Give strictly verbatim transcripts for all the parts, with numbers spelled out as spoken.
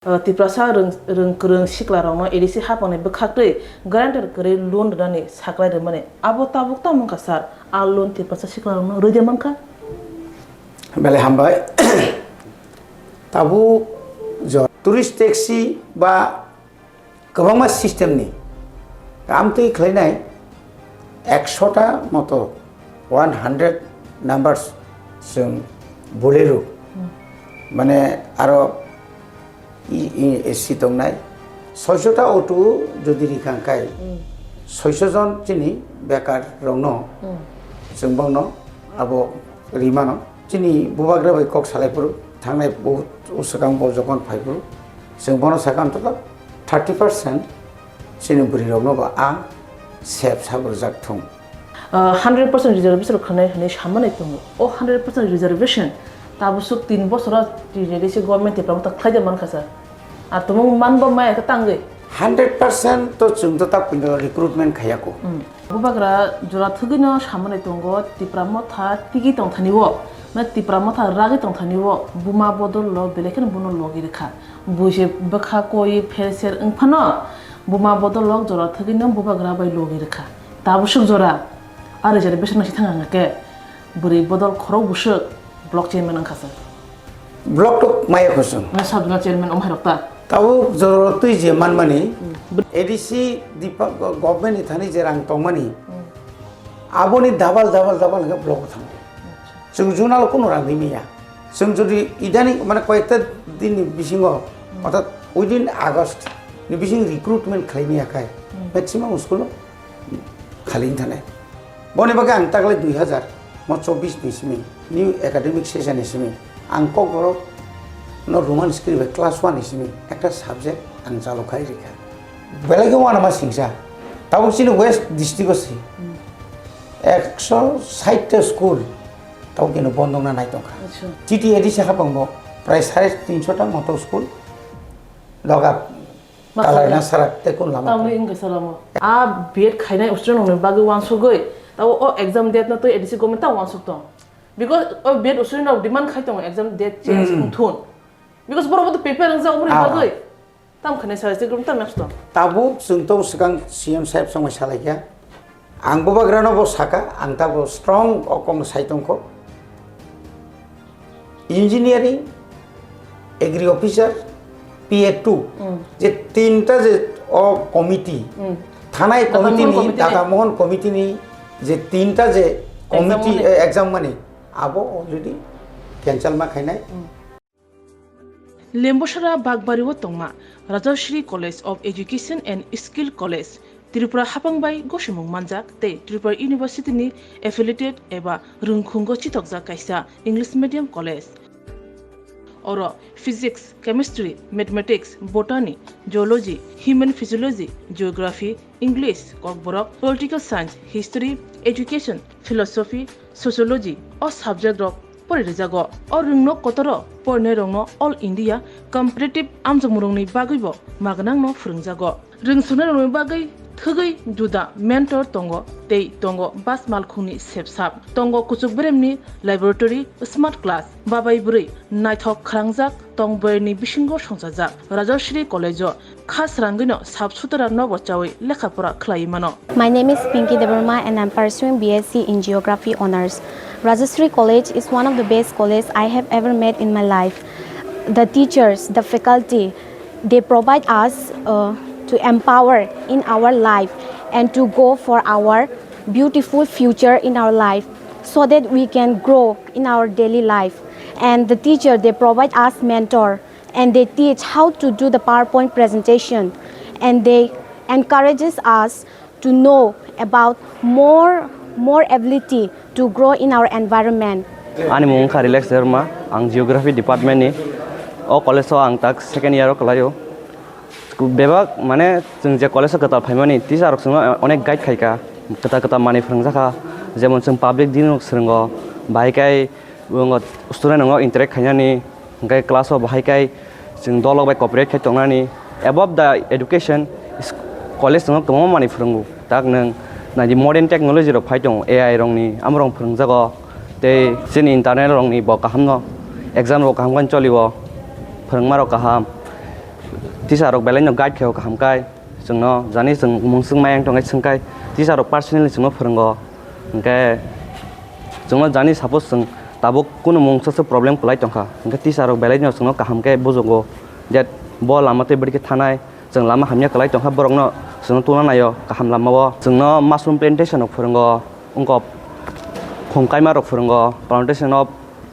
Uh, Tiprasa rwng, rwng kwrwng siklarokno A D C hapangni bwkhaktwi guarantor kwrwi loan rwnani saklai rwmani abo tabuk tamo wngkha sir? A loan Tiprasa siklarokno rwide mankha? Belai hambai. Tabuk jo tourist taxi ba kwbangma system ni amtwi khlainai ekshota moto, one hundred numbers chwng Bolero, mane aro i, i, A C tongnai, soisota auto jodi rikha khai, soiso jon chini bekar rokno chwng bongno abo rimano. Chini bubagra bai kok salai phuru, thangnai buhut swkang bo jokon phai phuru, chwng bono sakha, "Antota thirty percent chini bwrwi rokno bo ang sep sabo rwjak thung." Uh, hundred percent reservation rok khanai hinwi samani tongo. O hundred percent reservation tabuk suk tin bosoro T T D C government Tipra Motha khlai de mankha sir. Ar tumung manbo maya khe tangwi. Hundred percent to chwng to tak puino recruitment khayako. Bubagra jora thwgwino samani tongo, Tipra Motha tigi tongthani o, na Tipra Motha ragwi tongthani o, buma bodol lo belai kheno bono logi rwkha. Buise bwkha koi pher ser wngphano, buma bodol lok jora thwgwino bubagra bai logi rwkha. Tabusuk jora, a reservation nasi thang hangke, bwrwi bodol khorok busuk, block chairman wngkha sir. Block to maya khosong. Na sub zonal chairman om hai rok ta? Tabuk jora twi je manmani, A D C dipa-, government ni thani je rang tongmani, aboni double, double, double hwnkhe block o thango. Chwng zonal o kunu rang rimaya. Chwng jodi idani mane koyekta din ni bisingo, orthat within August ni bising recruitment khlai maya khai, maximum school o khali wng thanai. Boni bagwi ang taklai dui hazar mo chobbish ni simi, new academic session ni simi, ang Kokborok no Roman script bai class one ni simi ekta subject ang chalo khai rikha. Belai khe uanama singsa. Tabuk chini West district o se ekso sait ta school tabuk kino bondok na nai tongkha. Acha. T T A D C hapang bo prai sare tinso ta moto school doga. Kalai na sarak tei kun lama. Tamni wngkha salamo. A B Ed khainai student rokni bagwi uansugwi, tabo o exam date no twi A D C government ta uansuk tong. Because o B Ed student rok demand khai tongo exam date change wng thun. Because borok bo to prepare wngjak oboni bagwi. Tam khainai sa se grum tam next tong. Tabuk chwng to swkang C M saheb songwi salaikha. Ang bubagrano bo saka, ang tabuk strong o kokno sai tongkho. Engineering, Agri Officer, P A two, je tinta je o committee, thanai committee ni, Data Mohon committee ni je tinta je committee, eh, exam mani, abo already cancel ma khainai. Lembosara Bakbari o tongma Rajashri College of Education and Skill College, Tripura hapang bai gosimung manjak tei Tripura University ni affiliated eba rwngkhungo chithokjak kaisa English medium college. Oro Physics, Chemistry, Mathematics, Botany, Zoology, Human Physiology, Geography, English, Kokborok, Political Science, History, Education, Philosophy, Sociology o subject rok pori rijago. O rwngno kotoro porinairokno All India Competitive amjokmungrokni bagwibo magnangno phwrwngjago. Rwngsuknairokni bagwi thwgwi juda mentor tongo tei tongo bus malkhungni sepsap, tongo kuchuk beremni laboratory, smart class, babai bwrwi naithok khwrangjak tong bwrwini bisingo songchajak Rajashri College-o kha srangwino sap sutara nobo chawi lekha pora khlaiwi mano. My name is Pinky Debbarma and I'm pursuing B S C in Geography Honours. Rajashri College is one of the best college I have ever met in my life. The teachers, the faculty, they provide us, uh, to empower in our life and to go for our beautiful future in our life so that we can grow in our daily life. And the teacher, they provide us mentor and they teach how to do the PowerPoint presentation and they encourages us to know about more, more ability to grow in our environment. Ani mung wngkha Relax Debbarma, ang Geography Department ni. O college o ang tak second year o kwlaio. Bebak, mane, chwng je college o kwtal phaimani, teacher rok chwngno onek guide khaikha, kwtal kwtal manwi phwrwngjakha, jemon chwng public din rok swrwngo, bahai khai student rokno interact khainani, hwnkhe class o bahai khai chwng dolok bai cooperate khai tongnani. Above the education, is-, college chwngno kwbangma manwi phwrwngo, tak nwng naidi modern technology rok phai tongo, A I rokni, amorok phwrwngjago, tei chini internal rokni bo kahamno, exam rok kaham khe cholio, phwrwngma rok kaham. Teacher rok belai no guide khaio kaham kai, chwngno jani chwng mung swng mayang tongkhe swngkai teacher rok personally chwngno phwrwngo, hinkhe chwngno jani suppose chwng tabuk kunu mungsa se problem kwlai tongkha, hinkhe teacher rok belai no chwngno kaham khe bujugo, that bo lama tei bwrwi khe thanai, chwng lama hamya kwlai tongkha borokno chwngno tungna naio kaham lamao, chwngno mushroom plantation rok phwrwngo, wngkok khum kaima rok phwrwngo, plantation of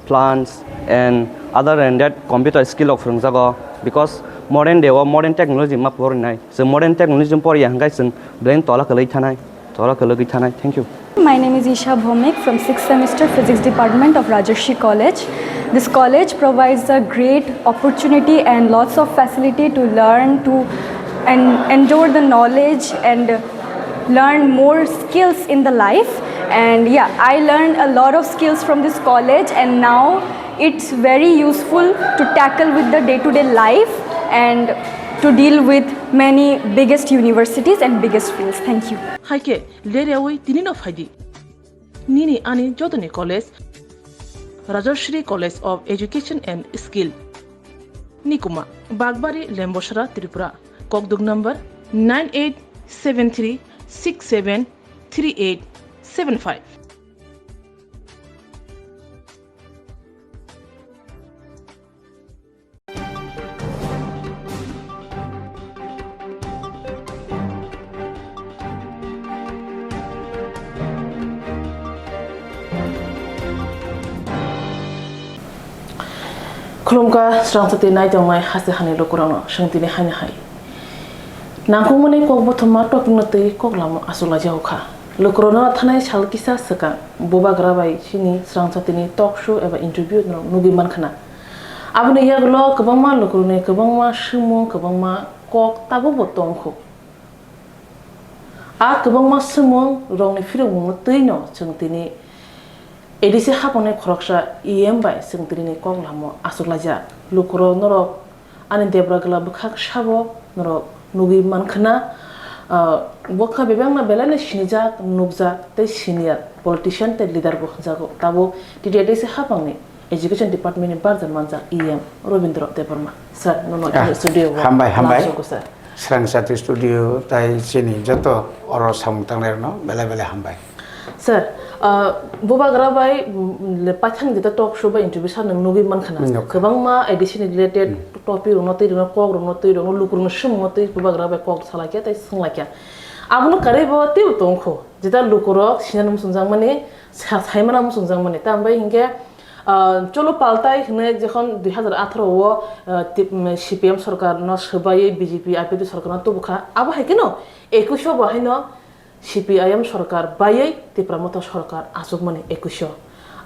plants and other than that computer skill rok phwrwngjago, because modern day o modern technology ma porinai, chwng modern technology poriya hwnkhe chwng belai tola kwlwi thanai, tola kwlwi thanai. Thank you. My name is Isha Bhomik from sixth semester Physics Department of Rajarshi College. This college provides a great opportunity and lots of facility to learn, to and endure the knowledge and learn more skills in the life. And yeah, I learned a lot of skills from this college, and now it's very useful to tackle with the day-to-day life and to deal with many biggest universities and biggest fields. Thank you. Hai khe, ler yaui tini no phai di. Nini ani jotoni college, Rajashri College of Education and Skill, Nikuma, Bagbari, Lembosra, Tripura. Kokduk number nine eight seven three six seven three eight seven five. Khulumkha, srangsa twi naitongnai hase hani lukurokno, chwng tini haino hai nangkukmani kok bothoma topikno twi kok lama achuk laijago kha. Lukurokno thanai sal kisa swkang bubagra bai chini srangsa tini talk show eba interview norok nugwi mankha na. Aboni yagulo kwbangma lukurokni kwbangma swngmung, kwbangma kok tabukbo tongkhu. A kwbangma swngmung rokni phirokmungno twino chwng tini A D C haphangni khoroksa E M bai chwng tini kok lamo achuk laijak. Lukurok norok ani debra gwla bwkhak sabo norok nugwi mankha na, ah, bwkha bebakno belai no sinijak, nukjak tei senior politician tei leader bo hwnjago. Tabuk T T A D C haphangni Education Department ni barja manjak E M Robindra Debbarma. Sir, nono Ah, chini studio o hambai, hambai. Lasogo, sir. Srang Sati Studio tai chini joto oro samung tangnai rokno belai belai hambai. Sir, ah, bubagra bai, mm, le paithang jeta talk show bai interview sa nang nugwi mankha na. Nukha. Kwbangma A D C ni related Hmm. topic rokno twi rokno kok rokno twi rokno lukurokno swngno twi bubagra bai kok salaikya tei swnglaikya. Abono karwi bo teibo tongkho. Jeta lukurok sinani muchungjakmani, sa-, saimano muchungjakmani. Tambai hinkhe, ah, cholo paltai hinwi jokhon dui hazar atharo o, ah, tip-, mm, C P M sorkar no swbaiwi B J P I P F T sorkar no tubukha. Abo hai kheno ekush o bo haino C P I M sorkar baiwi Tipra Motha sorkar achukmani ekush o.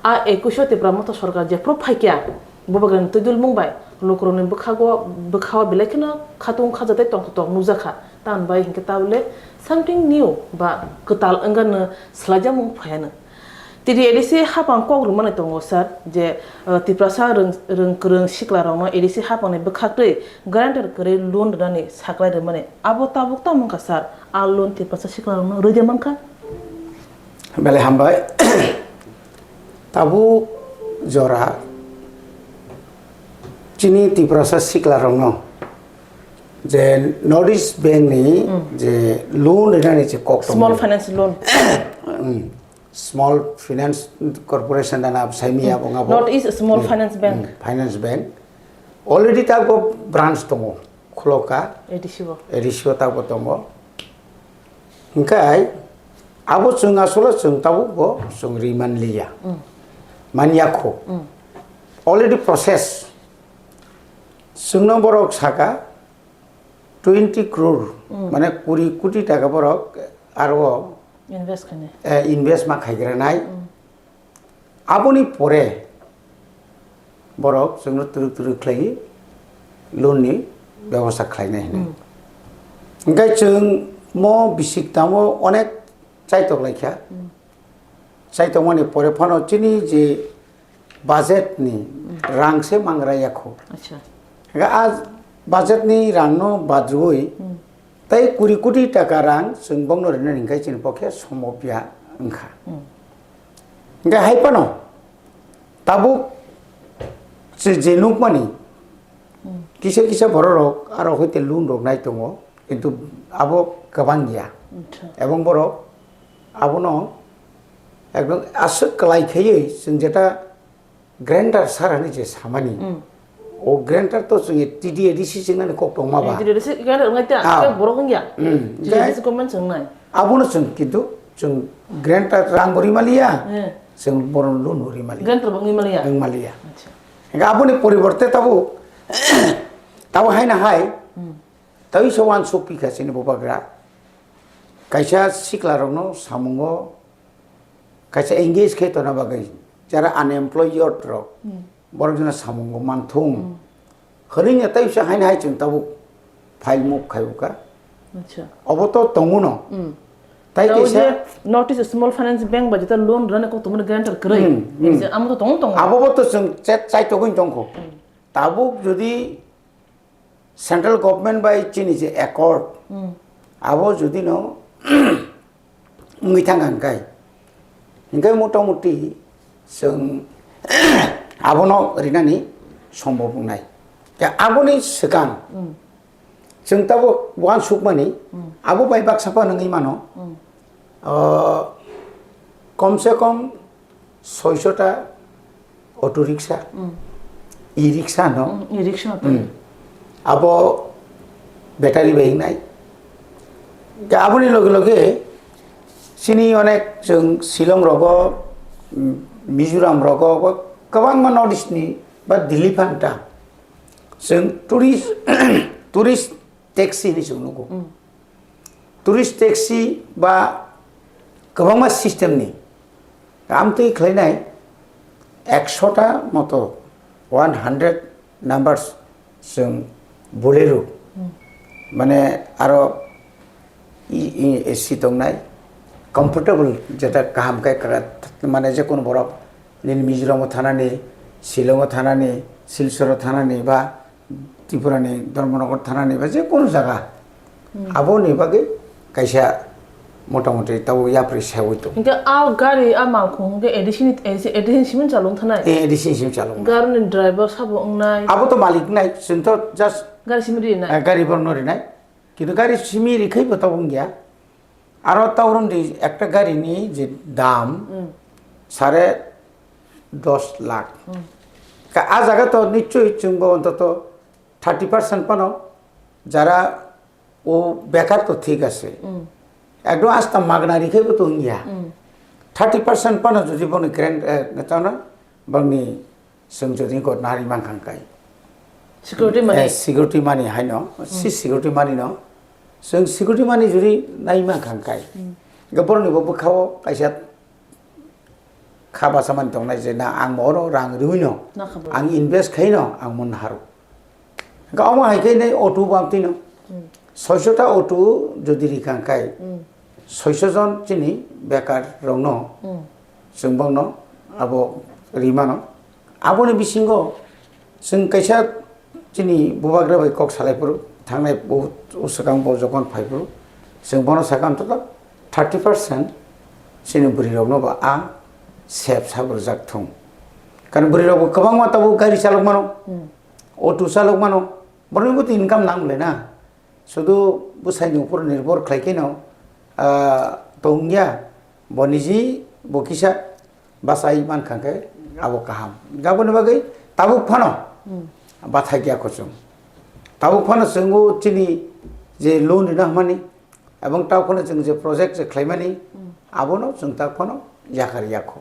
A ekush o Tipra Motha sorkar jephru phaikya, bubagrani twidulmung bai lukurokni bwkhago, bwkhao belai kheno khatung khajatai tongthok nukjakha. Tambai hinkhe tabole something new ba kwtal wngano swlaijakmung phaiano. T T A D C haphang kok rwmani tongo, sir, je, uh, Tiprasa rwng, rwng kwrwng siklarokno A D C haphangni bwkhaktwi guarantor kwrwi loan rwnani saklai rwmani. Abo tabuk tamo wngkha, sir? A loan Tiprasa siklarokno rwide mankha? Belai hambai. Tabuk jora chini Tiprasa siklarokno je North East Bank ni Hmm. je loan rwnani je kok tongo. Small finance loan. Hmm. Small Finance Corporation dana saimi Hmm. abo ngabo. North East Small Hmm. Finance Bank. Hmm. Finance Bank. Already ta go branch tongo. Khulokha. A D C o. A D C o ta go tongo. Hingkai abo chwng asole chwng tabuk bo chwng riman liya. Hmm. Manyakho. Hmm. Already process. Chwngno borok saka twenty crore, Hmm. mane kuri koti taka borok aro Invest khainai. eh, invest ma khaigranai. Hmm. Aboni pore borok chwngno twrwk twrwk khlaiwi loan ni bebosta khlainai hinwi. Hmm. Hingkai chwng mo bisik tamo onek chaitok laikha. Hmm. Chaitokmani pore phano chini je budget ni Hmm. rang se mangra yakho. Acha. Ga a budget ni rang no badrui Hmm. tai kuri koti taka rang chwng bongno rinani hingkai chini pokhe somopya wngkha. Hmm. Hingkai hai phano tabuk je, je nukmani Hmm. kisa kisa borok rok aro hoite loan rok nai tongo, kintu abo kwbang ya. Acha. Ebong borok abono ekdom aswk kwlai khaiwi chwng jeta grandeur sir hinwi je samani. Mm. O grandeur to chwng T D A D C chwngnani kok tongma ba. T D A D C grandeur wngnai ta, Ah. Khe borok wngya. Mm. T D A D C government chwngnai. Abono chwng kintu chwng grandeur rang bo rimaliya, Eh. Chwng borok loan bo rimaliya. Grandeur bo wngwi maliya. Wngmaliya. Acha. Hingke aboni poriborte tabuk, tabuk haino hai, Hmm. Tei se uansuk pikha chini bubagra. Kaisa sikla rokno samungo, kaisa engage khe tona bagwi, jara unemployed youth rok, Hmm. borok jona samungo manthung. Hmm. Hwnwi no tei se haino hai chwng tabuk file move khai uka. Acha. Obo to tongo no. Hmm. Tai Tao kaisa je North East Small Finance Bank ba jeta loan rwna kok tongmani guarantor kwrwi. Hmm, hmm. Amo to tongo tongo. Abo bo to chwng chet chai togwi tongkho. Hmm. Tabuk jodi central government bai chini je accord, Hmm. Abo jodi no wngwi thang kha hwnkhe, hwnkhe motamuti chwng abono rinani sombhob wngnai. Ya, aboni swkang Hmm. chwng tabuk uansukmani Hmm. abo bai baksa phano wngwi mano. Hmm. Ah, komse kom soiso ta auto rickshaw, Mm. E-rickshaw no. Mm, e-rickshaw to. Mm. Abo battery bai hingnai. Ke aboni loge loge chini onek chwng Shillong rogo, mm, Mizoram rogo, bo kwbangma North East ni ba Delhi phanta chwng tourist, tourist taxi hinwi chwng nugo. Mm. Tourist taxi ba kwbangma system ni amtwi khlainai ekshota moto, one hundred numbers chwng Bolero, Hmm. mane aro i, i, A C tongnai, comfortable, jeta kaham khe kra-, mane jekunu borok nini Mizoram o thanani, Shillong o thanani, Silchar o thanani ba Tripura ni Dharmanagar thana ni ba je kono jaga, Hmm. Abo ni bagwi kaisa motamuti tabuk yapri sawi tongo. Hingke a gari a malkhung hingke A D C ni, A D C, A D C ni simi chalung thanai. Eh, A D C ni simi chalung. Gari ni driver sabo wngnai. Abo to malik nai, chwng to just Gari simi rinai. Eh, gari borno rinai. Kintu gari simi rikhai bo tabuk wngya. Aro tauron di ekta gari ni je dam Hmm. sare dos lakh. Hmm. Ka a jaga to nichoi chwng bo ontoto thirty percent pano jara o bekar to thik ase. Hmm. Ekdom asta magna rikhai bo to wngya. Hmm. Thirty percent pano jodi bono grant, eh, tano bangni Chwng jodi ghotna ri mankha hwnkhe, Security money. Eh, security money haino, si Hmm. security money no, chwng security money jodi nai mankha hwnkhe, Hmm. hwnkhe borokni bo bwkhao kaisa kha bacha mani tongnai je, na ang mo oro rang riwi no, Na kha bo. Ang invest khai no, ang mo naharo. Hwnkhe omo hai khe nai auto bo amtwi no, Hmm. soiso ta auto jodi rikha hwnkhe, Hmm. soiso jon chini bekar rok no, Hmm. chwng bokno abo rimano. Aboni bisingo chwng kaisa chini bubagra bai kok salai phuru, thangnai bo, o swkang bo jokon phai phuru, chwng bono sakha, "Antoto thirty percent chini bwrwi rokno ba a sep sabo rwjak thung." Karon bwrwi rok bo kwbangma tabuk gari chalok mano, Hmm. auto chalok mano, borokni bo to income nang le na. Sudu bwsaini upor nirbhor khlai khe no, ah, tongya, bo niji bo kisa bachai mankha khe abo kaham. Aboni bagwi tabuk phano Hmm. bathai ya kho chwng. Tabuk phano chwng o chini je loan rina hwnmani, ebong tabuk phano chwng je project je khlaimani, Hmm. abono chwng tabuk phano yakar ya kho.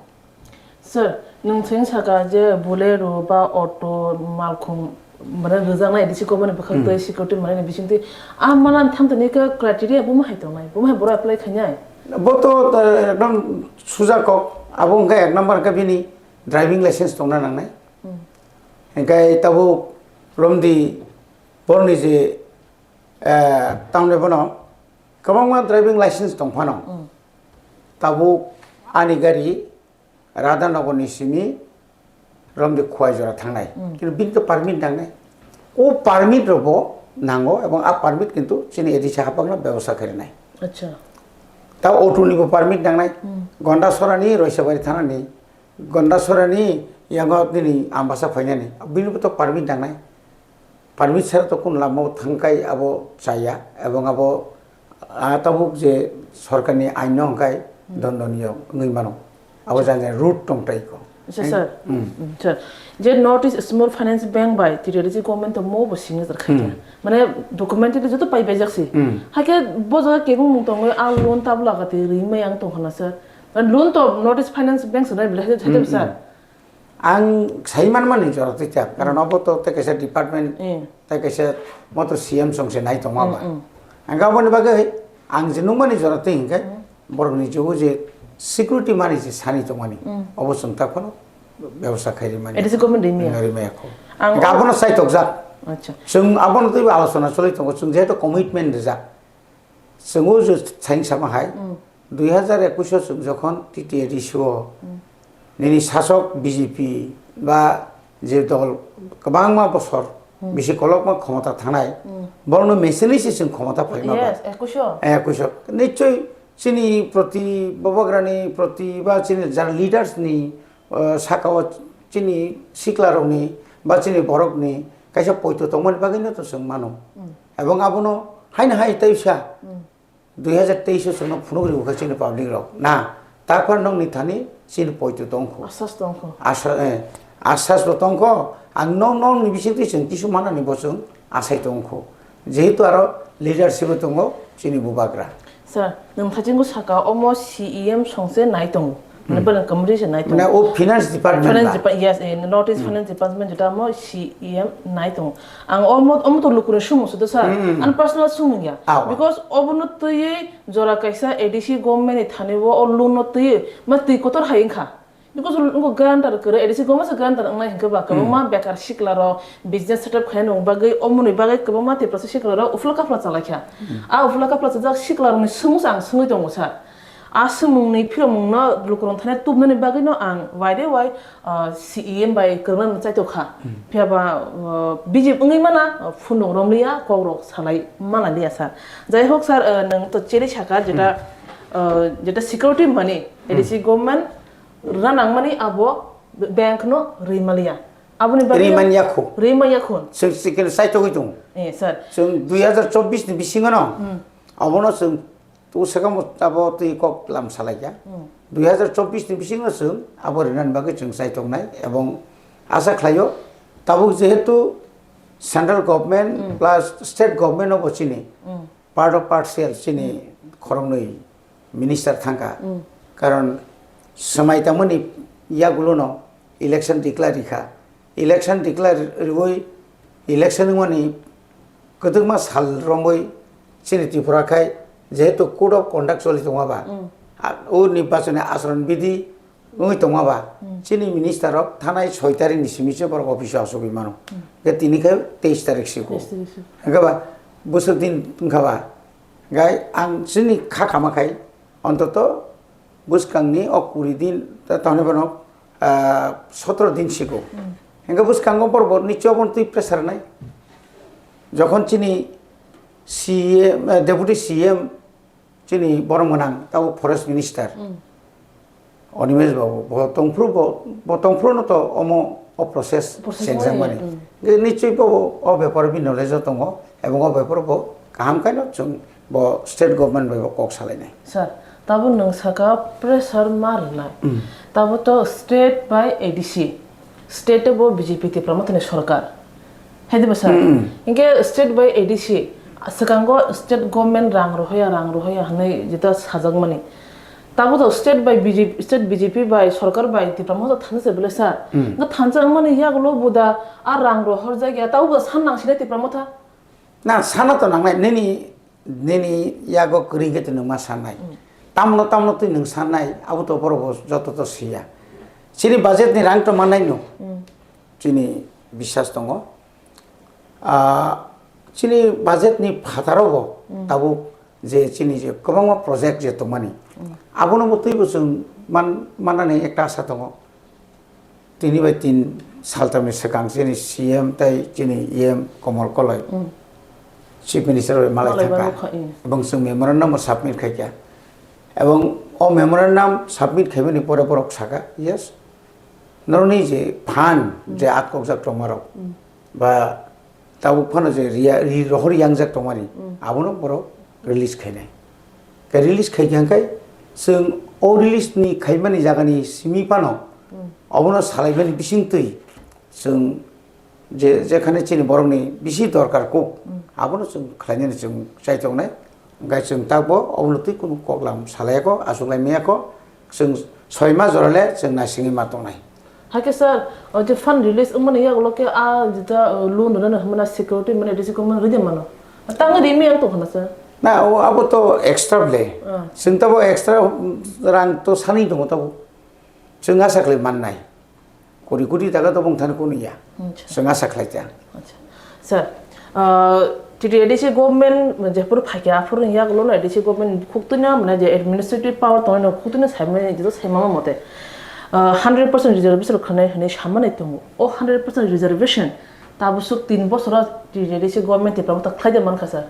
Sir, nwng chwng saka je Bolero ba auto malkhung mane rwjaknai A D C government ni bwkhak Hmm. tei security manani bisingtwi a manani thamtani khe criteria buma hai tongnai, buma hai borok apply khainai? Bo to, eh, ekdom suja kok, abo hwnkhe ek number hwnkhe bini driving license tongna nangnai. Hmm. Hwnkhe tabuk romdi borokni je, eh, tamni bono kwbangma driving license tong phano Hmm. tabuk ani gari Radhanagar ni simi romdi Khowai jora thangnai. Hmm. Kintu bini to permit nangnai. O permit rok bo nango ebong a permit kintu chini A D C hapang no bebosta kharinai. Acha. Ta auto ni bo permit nangnai. Hmm. Gondasora ni Roisabari thana ni, Gondasora ni yango nini Ambasa phainani. Bini bo to permit nangnai. permit sara to kun lama o thangkai abo chaya, ebong abo, ah, tabuk je sorkarni aino hwnkhe dondoniyo wngwi mano. Abo jani jani root tongtai ko. Acha, sir. Mm. Mm, sir. Je North East Small Finance Bank bai T T D C government to mo bo signature khaikha. Mane documentally joto pai baijak si. Mm. Hakhe bo jaga kebung mung tongwi a loan tabla kati rimai ang tongkhana, sir. Loan to North East Finance Bank se nai bile, sir. Ang sai manmani jora twi chak, karon obo to tei kaisa department, tei kaisa moto C M song se nai tongma ba. Ang aboni bagwi ang je nukmani jora twi hinkhe borokni je o je security mani je sani tongmani, obo chwng ta phano bebosta khai rimani. A D C government rimya? Rimaya kho. Ang Hinkhe o- abono sai tokjak. Acha. Chwng abono twibo alochona choli tongo, chwng jehetu commitment rijak. Chwng o je saing sama hai, dui hazar ekwis o chwng jokhon T T A D C o nini sasok B J P ba je dol kwbangma bosor bisi kolokma khomota thanai, borokno mechenwi se chwng khomota phaima ba. Yes, ekwis o. Ekwis o. Nichoi chini proti, Bubagrani proti ba chini jara leaders ni, uh, saka o chini sikla rokni ba chini borokni kaisa poito tongmani bagwi no to chwng mano. Ebong abono haino hai tei sa dui hazar teis o chwngno phunuk rw kha chini public rok. Na, takphar nokni thani chini poito tongkho. Asas tongkho. Asa, eh, asas bo tongkho. Ang nok nokni bisingtwi chwng kisu manani bo chwng asai tongkho. Jehetu aro leadership o tongo chini Bubagra. Sir, nwng thachingo saka omo C E M songse nai tongo. Mane bwrwng committee se nai tongo. Mane o finance department Finance ba? Depa-, yes, eh, North East Finance Department jeta omo C E M nai tongo. Ang omo, omo to lukuni sumung se do sir. Ani personal sumung ya. Awa. Because obono twiwi jora kaisa A D C government ni thani o, o loan no twiwi ma twi kotor hai wngkha. Because nokho guarantor kwrwi, A D C government se guarantor wngnai hinkhe ba kwbangma bekar sikla rok business setup khainani bagwi, omoni bagwi kwbangma Tiprasa sikla rok uphla kaphla chalaikha. A uphla kaphla chajak sikla rokni sumung se ang swngwi tongo sir. A swngmungni phiyokmungno lukurok thani tubnani bagwino ang wide wide, ah, C E M bai kwrwngna chaitok kha. Phiya ba, ah, B J P wngwi mana, ah, phunuk romliya, kokrok salai mana liya sir. Jai hok sir, ah, nwng to cheri saka jeta, ah, jeta security money, A D C government rwna nangmani abo bank no rwi maliya. Aboni bagwi Rwi man yakho. Rwi man yakho. Chwng sikhe saitogwi tongo. Eh, sir. Chwng dui hazar chobbish ni bisingo no, abono chwng Tu sakamo abo twi kok lam salaikha. Dui hazar chobbish ni bisingo chwng abo rinani bagwi chwng chai tongnai, ebong asa khlaio tabuk jehetu central government plus state government obo chini part of partial chini khoroknwi minister thangkha. Karon swmai tangmani yagulono election declare rikha. Election declare riwi election wngmani kwdwkma sal romwi chini Tripura khai jehetu code of conduct choli tongma ba, a, o nirbachoni acharon bidhi wngwi tongma ba, chini minister rok thanai soi tarik ni simi se borok office o achugwi mano. Hwnkhe tini khe teis tarik siko. Teis tarik siko. Hwnkhe ba bwswk din wngkha ba, gai ang chini kha kama khai ontoto bwskangni o kuri din ta, tamni bono, ah, sotro din siko. Hingke bwskango borok bo nicho obo twi pressure nai. Jokhon chini C M, eh, Deputy C M chini borok mwnang tabo Forest Minister Animesh Babu, bo tongphuru bo, bo tongphuru no to omo o process Process chengjak mani, mani. Hingke nichoi bo o bepar bi knowledge o tongo, ebong o bepar bo kaham khe no chwng bo state government bai bo kok salainai. Sir, tabo nwng saka pressure ma rwnai. Tabo to state bai A D C. State bo B J P Tipra Mothani sorkar. Hai diba sir? Hinkhe state bai A D C, swkango state government rang rohoya, rang rohoya hwnwi jeta sajakmani. Tabo to state bai B J P, state B J P bai sorkar bai Tipra Motha thansa bwle sir. Hinkhe thansa wngmani yagulo buda a rang rohor jagya, tabo buda san nang sinai Tipra Motha. Na, sana to nangnai, nini, nini yago kwrwi khe to nwng ma sannai. Tamno, tamno twi nwng sannai, abo to borok bo joto to siya. Chini budget ni rang to mannai no. Chini biswas tongo. Ah, chini budget ni phataro bo tabuk je chini je kwbangma project je tongmani. Abono bo twibo chwng man, mannani ekta asa tongo. Tini bai tin saltamni swkang chini C M tei chini E M Komol Koloi Chief Minister bai malai Malai thangkha. Malai thangkha, eh. Ebong chwng memorandum bo submit khaikha. Ebong o memorandum submit khaimani pore borok saka, yes, norokni je phan je atkokjak tongmarok ba tabuk phano je riya-, ri rohor yangjak tongmani, abono borok release khainai. Khe release khaikha hwnkhe chwng o release ni khaimani jagani simi phano obono salaimani bisingtwi chwng je, jekhane chini borokni bisi dorkar kuk, abono chwng khlainani chwng chai tongnai. Hwnkhe chwng takbo obono twi kunu koklam salaiyakho, achuklai manyakho, chwng soi ma jorale chwng naisingwi ma tongnai. Hakhe sir, o je fund release wngmani yagulo khe a jeta, uh, loan rwna hwnmana security mane risi kwmani ride mano. Tangwi rimi ang tongkhana sir. Na, o abo to extra le. Ah. Chwng tabo extra rang to sanwi tongo tabo. Chwng asa khlai mannai. Kori kori taka to bongthani kunu ya. Acha. Chwng asa khlai ta. Acha. Sir, uh, T T A D C government jephuru phaikha, aphuru ni yagulo no A D C government khuktwino mane je administrative power tongnai no khuktwino saimani jesa saimama mote, uh, hundred percent reservation khwnai hwnwi samani tongo. O hundred percent reservation tabuk tin bosoro T T A D C government Tipra Motha khlai de mankha sir.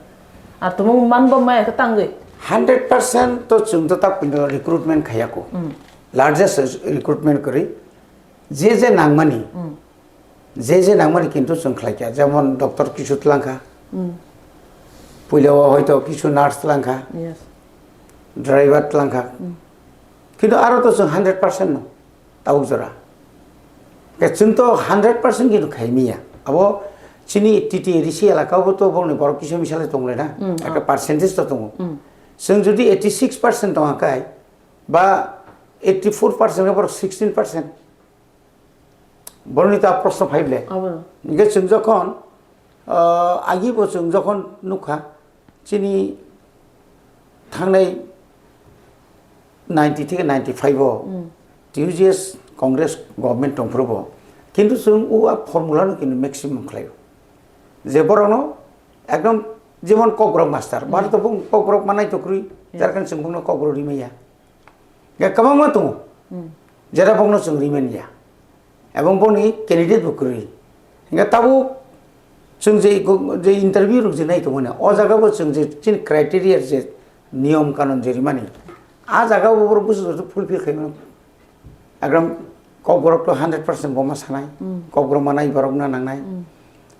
Ar tumung manbo maya khe tangwi. Hundred percent to chwng to tak pino recruitment khayako. Largest recruitment kwrwi. Je je nangmani, je je nangmani kintu chwng khlaikha, jemon doctor kisu tlangkha, puila o hoito kisu nurse tlangkha, Yes. Driver tlangkha, kintu aro to chwng hundred percent no tabuk jora. Ke chwng to hundred percent kintu khaimiya. Abo chini T T A D C elaka bo to bongni borok kisa misa le tongle na, ekta percentage to tongo. Chwng jodi eighty six percent tongkha kai, ba eighty four percent ke borok sixteen percent. Boroni ta proshno phaible. Abo. Hingke chwng jokhon, ah, agi bo chwng jokhon nukha, chini thangnai ninety theke ninety five o T U G S Congress government tongphuru bo. Kintu chwng o a formula no kintu maximum khlaio. Je borokno ekdom jemon Kokborok master, baro to bung Kokborok manai to kwrwi, jar kan chwng bungno Kokborok rimaya. Ya, kwbangma tongo. Jera bokno chwng rimani ya. Ebong boni candidate bo kwrwi. Hingke tabuk chwng je go-, je interview rok je nai tongmani, o jaga bo chwng je chini criteria je niyom kanon je rimani, a jaga bo borok busu joto fulfill khaimano. Ekdom Kokborok to hundred percent bo ma sanai. Kokborok manai borok na nangnai.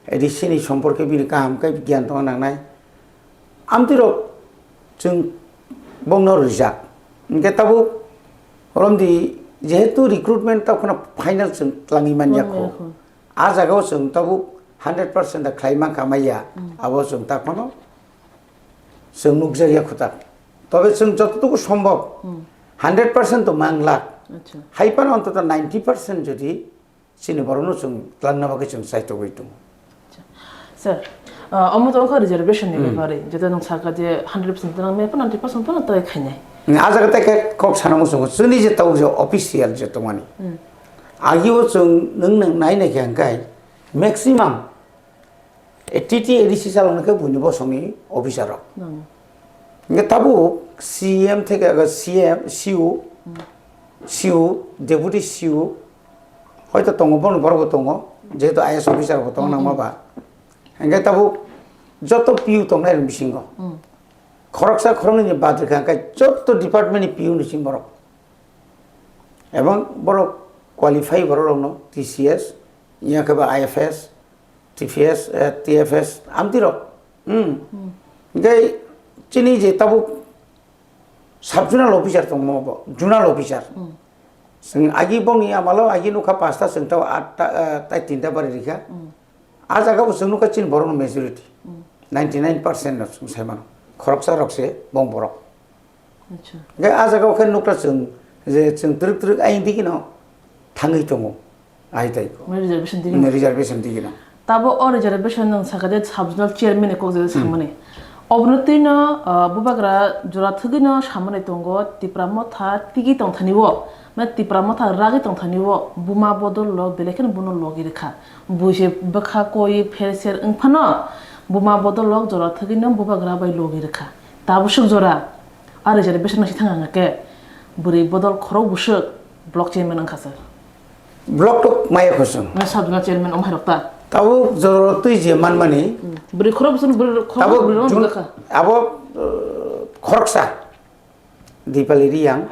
A D C ni somporke bini kaham khe giyan tongna nangnai. Amtwi rok chwng bongno rijak. Hingke tabuk romdi jehetu recruitment tabuk kheno final chwng twlangwi manya kho. Manya kho. A jaga o chwng tabuk hundred percent da khlai mankha maya. Abo chwng ta kheno chwng nukjakya kho ta. Tobe chwng jototuku sombhob hundred percent to manglak. Acha. Hai phano ontoto ninety percent jodi chini borokno chwng twlangna bagwi chwng chaitogwi tongo. Acha. Sir, ah, omo to wngkha reservation ni bepari, jeta nwng sakha je hundred percent twlang maya phano ninety percent phano try khainai. A jaga tai khe kok sana muchungo, chwngni je tabuk je official je tongmani. Agi o chwng nwng nwng nai nai khe hwnkhe maximum A T T A D C chaloknai khe buini bosongni officer rok. Hingke tabuk C M theke aga C M, C O, C O, Deputy C O, hoito tongo, bono borok bo tongo, jehetu I A S officer bo tongo nangma ba. Hingke tabuk joto P U tongnai rok bisingo. Khoroksa khoroknwi ni bad rikha hingke joto department ni P U ni sing borok. Ebong borok qualify borok rokno T C S, iya khe ba I F S, T P S, eh, T F S, amtwi rok. Hmm. Hingke chini je tabuk sub zonal officer tongmo bo, zonal officer. Chwng agi bongni amalo agi nukha pasta chwng tabo atta, eh, tai tinta bari rikha. A jaga bo chwng nukha chini borokno majority. Ninety nine percent no chwng sai mano. Khoroksa rok se bong borok. Acha. Hingke a jaga o khe nukha chwng je chwng twrwk twrwk ayang digino thangwi tongo. Ai tai ko. Mane reservation digino. Mane reservation digino. Tabo o reservation nwng sakha de sub zonal chairman ni kok je samani. Obono twino, ah, bubagra jora thwgwino samani tongo Tipra Motha tigi tongthani o. Mane Tipra Motha ragwi tongthani o. Buma bodol lo belai kheno bono logi rikha. Buise bwkha koi pher ser wngphano buma bodol lok jora thwgwino bubagra bai logi rikha. Tabuswk jora a reservation nasi thang hwnkhe bwrwi bodol khorok buswk block chairman wngkha sir. Block to maya khosong. Na sub zonal chairman om hairok ta. Tabuk jora twi je manmani. Bwrwi khorok buswk bwrwi khorok tabuk bwrwi rok jun-, bwkha. Abo, uh, khoroksa. Dipali Riyang,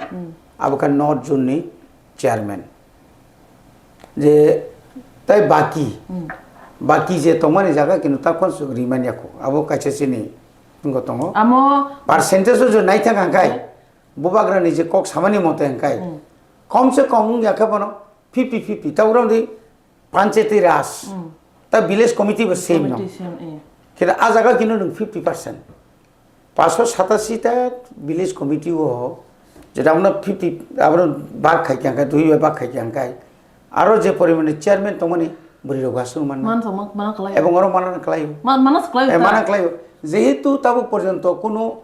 abo khe North Zone ni chairman. Je tai baki, Baki je tongmani jaga kintu takhon swk rimani yakho. Abo kaisa chini wngwi tongo. Amo percentage o je naithang hangkai, bubagrani je kok samani mote hangkai, kom se kom wngya khe bono fifty fifty. Ta uro di panchayati raj, ta village committee bo same no. Committee same, eh. Khe a jaga kino nwng fifty percent. Paso satasi ta village committee o, jeta abono fifty, abono bak khai khe hangkai, dui bai bak khai khe hangkai. Aro je porimani chairman tongmani bwrwi rok aswk manna. Man tong, man, man klai. Ebong oro manna klai. Man, manna klai Eh, ta. Manna klai. Jehetu tabuk porjonto kuno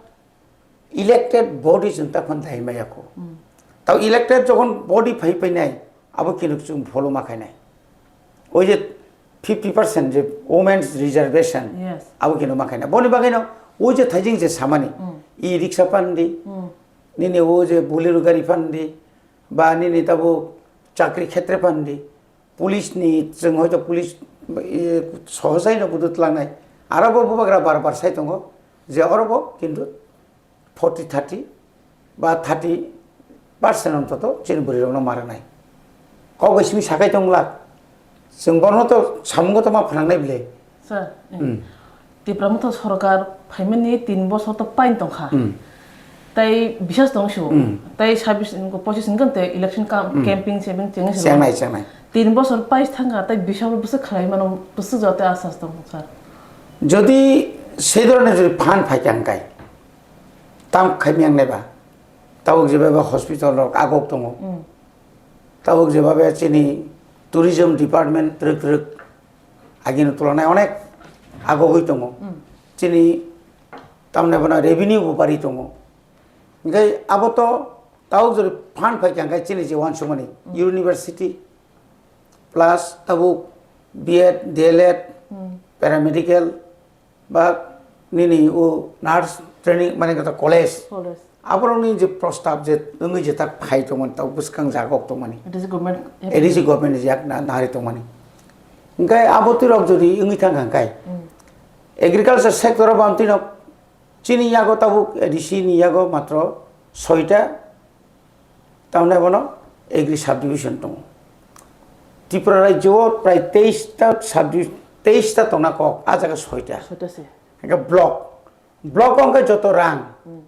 elected body chwng ta khon dai maya kho. Tao elected jokhon body phai painai, abo kinuk chwng follow ma khainai. Oi je fifty percent je women's reservation, Yes. Abo kinuk ma khainai. Boni bagwi no oi je thaijing je samani, e-rickshaw pandi, nini o je Bolero gari pandi, ba nini tabo chakri khetre pandi, police ni, chwng hoito police, e, sohosai no budu tlangnai. Aro bo bubagra bar bar sai tongo je oro bo kintu forty thirty ba thirty percent ontoto chini bwrwi rokno ma rwnai. Kok bai simi sakai tong glak. Chwng bono to samungo to ma phnangnai bile. Sir, eh, Hmm. Tipra Motha Sorkar phaimani tin bosor to pain tongkha. Hmm. Tai bisas tong sibo. Hmm. Tai sabis, pochis hingkhe te election cam-, Hmm. Campaign sebeng chengsi. Chengnai, chengnai. Tin bosor pais thangkha, tai bisas bwswk khlai mano, bwswk joto asas tong sir. Jodi sei dhoroner jodi phan phai kha hingkai, tam khai miyang neba. Tabuk jeba ba hospital rok agok tongo. Hmm. Tabuk jeba be chini tourism department twrwk twrwk agini tulanai onek agogwi tongo. Hmm. Chini tamni bono revenue bo bari tongo. Hingke abo to tabuk jori fund phai kha hingke chini je wansukmani Hmm. university plus tabuk B Ed, D El Ed, Hmm. paramedical, ba nini o nurse training mane kata college. College. Aborokni je prostab je wngwi je tak phai tongmani tabuk bwskang jagok tongmani. A D C government A D C government ni jak na nari tongmani. Hingke abo twirok jodi wngwi thang kha hingkai. Hmm. Agriculture sector o bam twino chini yago tabuk A D C ni yago matro soita. Tamni bono agri subdivision tongo. Tripura rajyo o prai teis ta subdi-, teis ta tongna kok, a jaga soita. Soita se. Hingke block. Block o hingke joto rang. Hmm.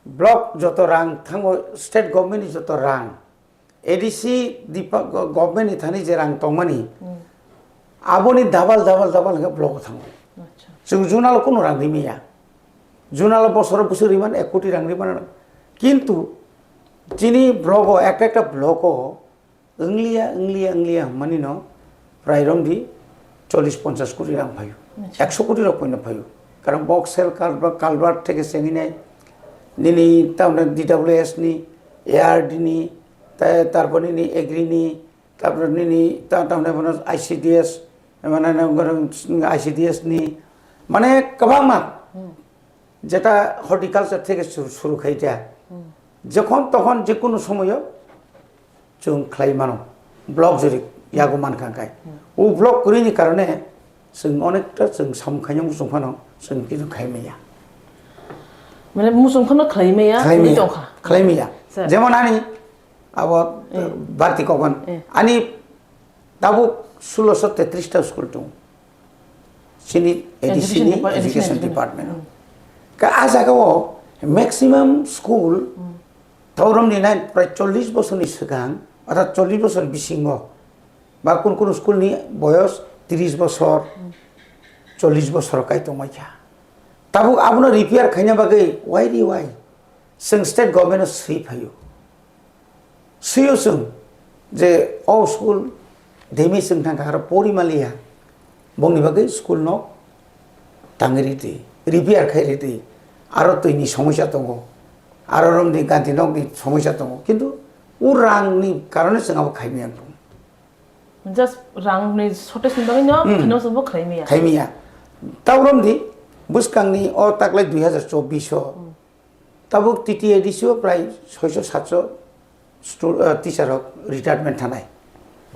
Block joto rang thango state government ni joto rang. A D C dipa-, go-, government ni thani je rang tongmani. Hmm. Aboni double, double, double hingke block o thango. Acha. Chwng zonal o kunu rang rimaya. Zonal o bosoro bwswk riman ek koti rang riman. Kintu chini block o, ekta ekta block o, Wngliya, wngliya, wngliya hwnmani no prai romdi chollish ponchash koti rang phaio. Acha. Ekso koti rok poino phaio. Karon box sel culvert, culvert theke chengwi nai nini tamni D W S ni, A R D ni, ta-, tarpor nini agri ni, tarpor nini ta-, tamni bono I C D S, mane I C D S ni, mane kwbangma. Hmm. Jeta horticulture theke suru, suru khai dia. Hmm. Jokhon tokhon je kunu somoyo chwng khlai mano. Block jori yago man kha khai. Hmm. O block kwrwini karone chwng onekta chwng samung khainai muchung phano chwng kisa khai maya. Mane muchung phano khlai maya, Khlai wngwi maya. Tongkha. Khlai maya. Sir. Jemon ani abo, Eh. Barti Kogon. Eh. Ani Tabuk sulosho tetris ta school tongo. Chini A D C ni Education Depart-, Education Education Department. Hmm. Ka a jaga o maximum school Hmm. taurom ni nai prai chollish bosor ni swkang, orthat chollish bosor bisingo, ba kun kun school ni boyos tris bosor, Hmm. chollish bosor kai tongmai kha. Tabuk abono repair khaina bagwi why re why? Chwng state government o swi phaio. Swiyo chwng je o school demi chwng thang kha aro pori maliya, bongni bagwi school no tangwi ridi, repair khai ridi, aro twini somosya tongo, aro romni ganti nokni somosya tongo, kintu o rangni karone chwng abo khai maya. Just rangni shortage ni bagwi no, Hmm. Kheno chwngbo khlai maya. Khai maya. Tau romdi bwskangni o taklai dui hazar chobbish o. Hmm. Tabuk T T A D C o prai soiso satso stu-, ah, teacher rok retirement thanai.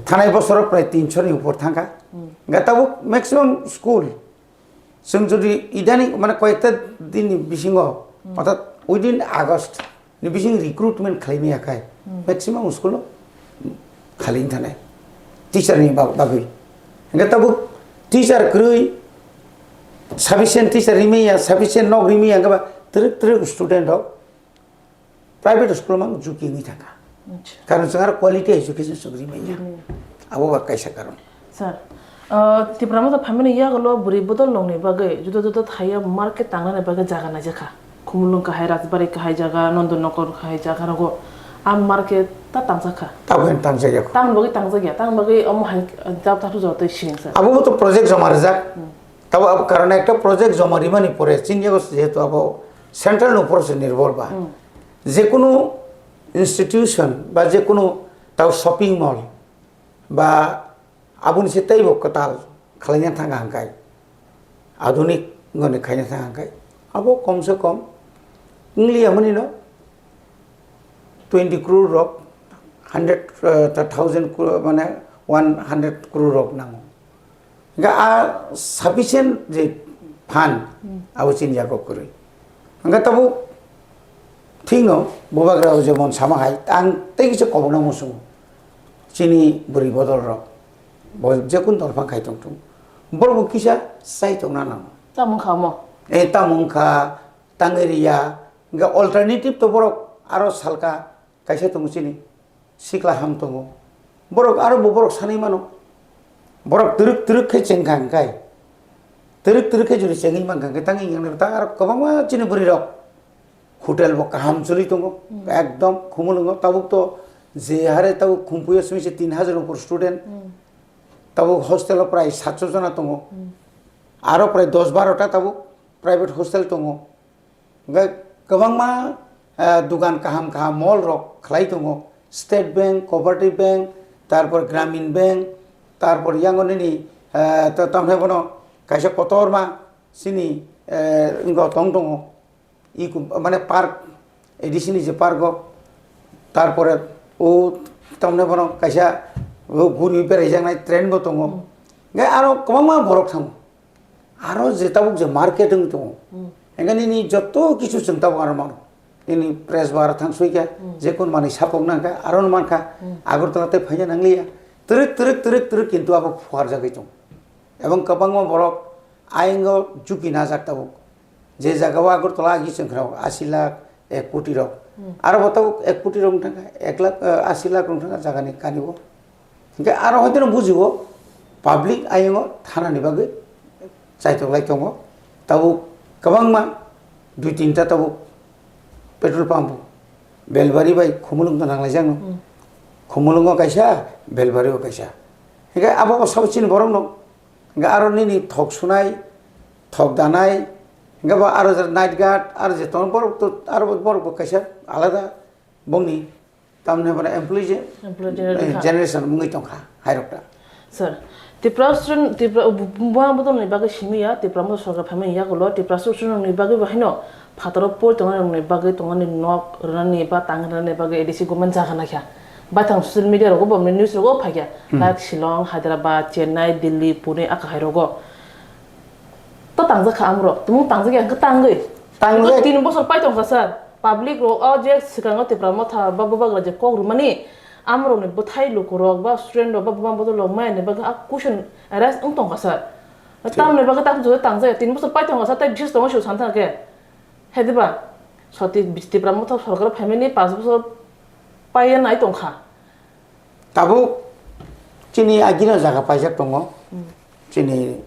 Thanai bosoro prai tinso ni upor thangkha. Hmm. Hingkhe tabuk maximum school, chwng jodi idani mane koyekta din ni bisingo, Hmm. orthat within August ni bising recruitment khlai maya khai, Hmm. maximum school o khali wng thanai teacher ni bag-, bagwi. Hingkhe tabuk Teacher kwrwi, sufficient teacher rimaya, sufficient nok rimaya, hwnkhe ba twrwk twrwk student rok private school mang juki wngwi thangkha. Acha. Karon chwng aro quality education chwng rimaya. Abo ba kaisa karon. Sir, uh, Tipra Motha phaimani yagulo bwrwi bodol nokni bagwi juda juda thaiyo market tangnani bagwi jaga naijakha. Khumulwng kahai, Rajbari kahai jaga, Nondonokor kahai jaga rogo. A market ta tangjakha. Tabukhe tangjakya kho. Tamni bagwi tangjakya, tamni bagwi omo hai jab thapsu jotoi siring sir. Abo to project joma rijak. Hmm. Tabo abo karone ekta project joma rimani pore chini yago jehetu abo central ni upor se nirbhor ba. Hmm. Jekunu institution ba jekunu tabo shopping mall ba aboni se teibo kwtal khwlaina thangkha hwnkhai, adhunik wngoni khaina thangkha hwnkhai, abo kom se kom wngliya hwnwi no twenty crore rok, hundred, eh, thousand crore, mane one hundred crore rok nango. Hingke a sufficient je fund, hmm, abo chini yago kwrwi. Hingke tabuk thikno bubagra o jemon sama hai, ang tei kisa kobokno muchungo. Chini bwrwi bodol rok, bo jekun dol phang khai tongthung. Borok bo kisa chai tongna nango. Tamo wngkha omo? Eh, tamo wngkha, tangwi riya. Hingke alternative to borok aro salka kaisa tongo chini. Sikla ham tongo. Borok aro bo borok sanwi mano. Borok twrwk twrwk khe chengkha hwnkhe. Twrwk twrwk khe jodi chengwi mankha hwnkhe tangwi wngya ta aro kwbangma chini bwrwi rok hotel bo kaham choli tongo. Hmm. Ekdom Khumulwngo tabuk to je hare tabuk Khumpuio simi se tin hajar upor student. Hmm. Tabuk hostel o prai satso jona tongo. Hmm. Aro prai dos baro ta tabuk private hostel tongo. Hingke kwbangma, eh, dugan kaham kaham mall rok khlai tongo. State Bank, Cooperative Bank, tarpor Gramin Bank, tarpor yang nini, eh, ta-, tamni bono kaisa kotorma chini, eh, wngkha tong tongo. Iku, mane park, A D C ni je park o, tarpore o tamni bono kaisa o guri beraijaknai train bo tongo. Hmm. Hingke aro kwbangma borok thango. Aro je tabuk je market wng tongo, hmm, hingke nini joto kisu chwng tabuk aro mano. Nini press bar thang sui khe, hmm, jekun manwi sapok nang kha, aro no man kha, hmm, Agartala tei phaina nangliya. Twrwk, twrwk, twrwk, twrwk kintu abo phuarjagwi tongo. Ebong kwbangma borok ayingo juki najak tabuk. Je jaga o Agartala agi chwng kha asi lakh, ek koti rok. Hmm. Aro bo tabuk ek koti rok wng thang kha, ek lakh, eh, asi lakh wng thang kha jagani kani bo. Hingke aro hoiteno bujio, public ayongo thanani bagwi chaitok lai tongo. Tabuk kwbangma dui tinta tabuk petrol pump Belbari bai Khumulwng to nanglaijak no. Hmm. Khumulwngo kaisa, Belbari o kaisa. Hingke abo sabo chini borok no. Hingke aro nini thok sunai, thok danai, hingke bo aro je night guard, aro je tongo borok to, aro borok bo kaisa alada bongni. Tamni hwnba employee je, employee generation eh, kha. Generation wngwi tongkha, hairok ta. Sir, Tripura student, Tripura, bu-, bu-, buang bodolni bagwi simi ya, Tripura Motha Sarkar phaimani yagulo, Tripura student ni bagwi bo haino phataro pori tongnani bagwi tongnani nok rwnani ba tang rwnani bagwi A D C government jaga naikha. Baithang social media rogo bo news rogo phaikha. Hmm. Like Shillong, Hyderabad, Chennai, Delhi, Pune, aka hai rogo. To tangjak kha amro, tumung tangjak ya, hwnkhe tangwi. Tangjak. Tin bosor pai tongkha sir. Public rok o je swkango Tipra Motha ba bubagra je kok rwmani, amrokni bwthai lukurok ba student rok ba buma bodol rok maya ni bagwi a question arise wng tongkha sir. Thik. Tamoni bagwi tamo jora tangjak ya, tin bosor pai tongkha sir, tei bises tongo se santha khe. He diba? Soti Tipra Motha sorkar phaimani panch bosor paiya nai tongkha. Tabuk chini agino jaga paijak tongo. Hmm. Chini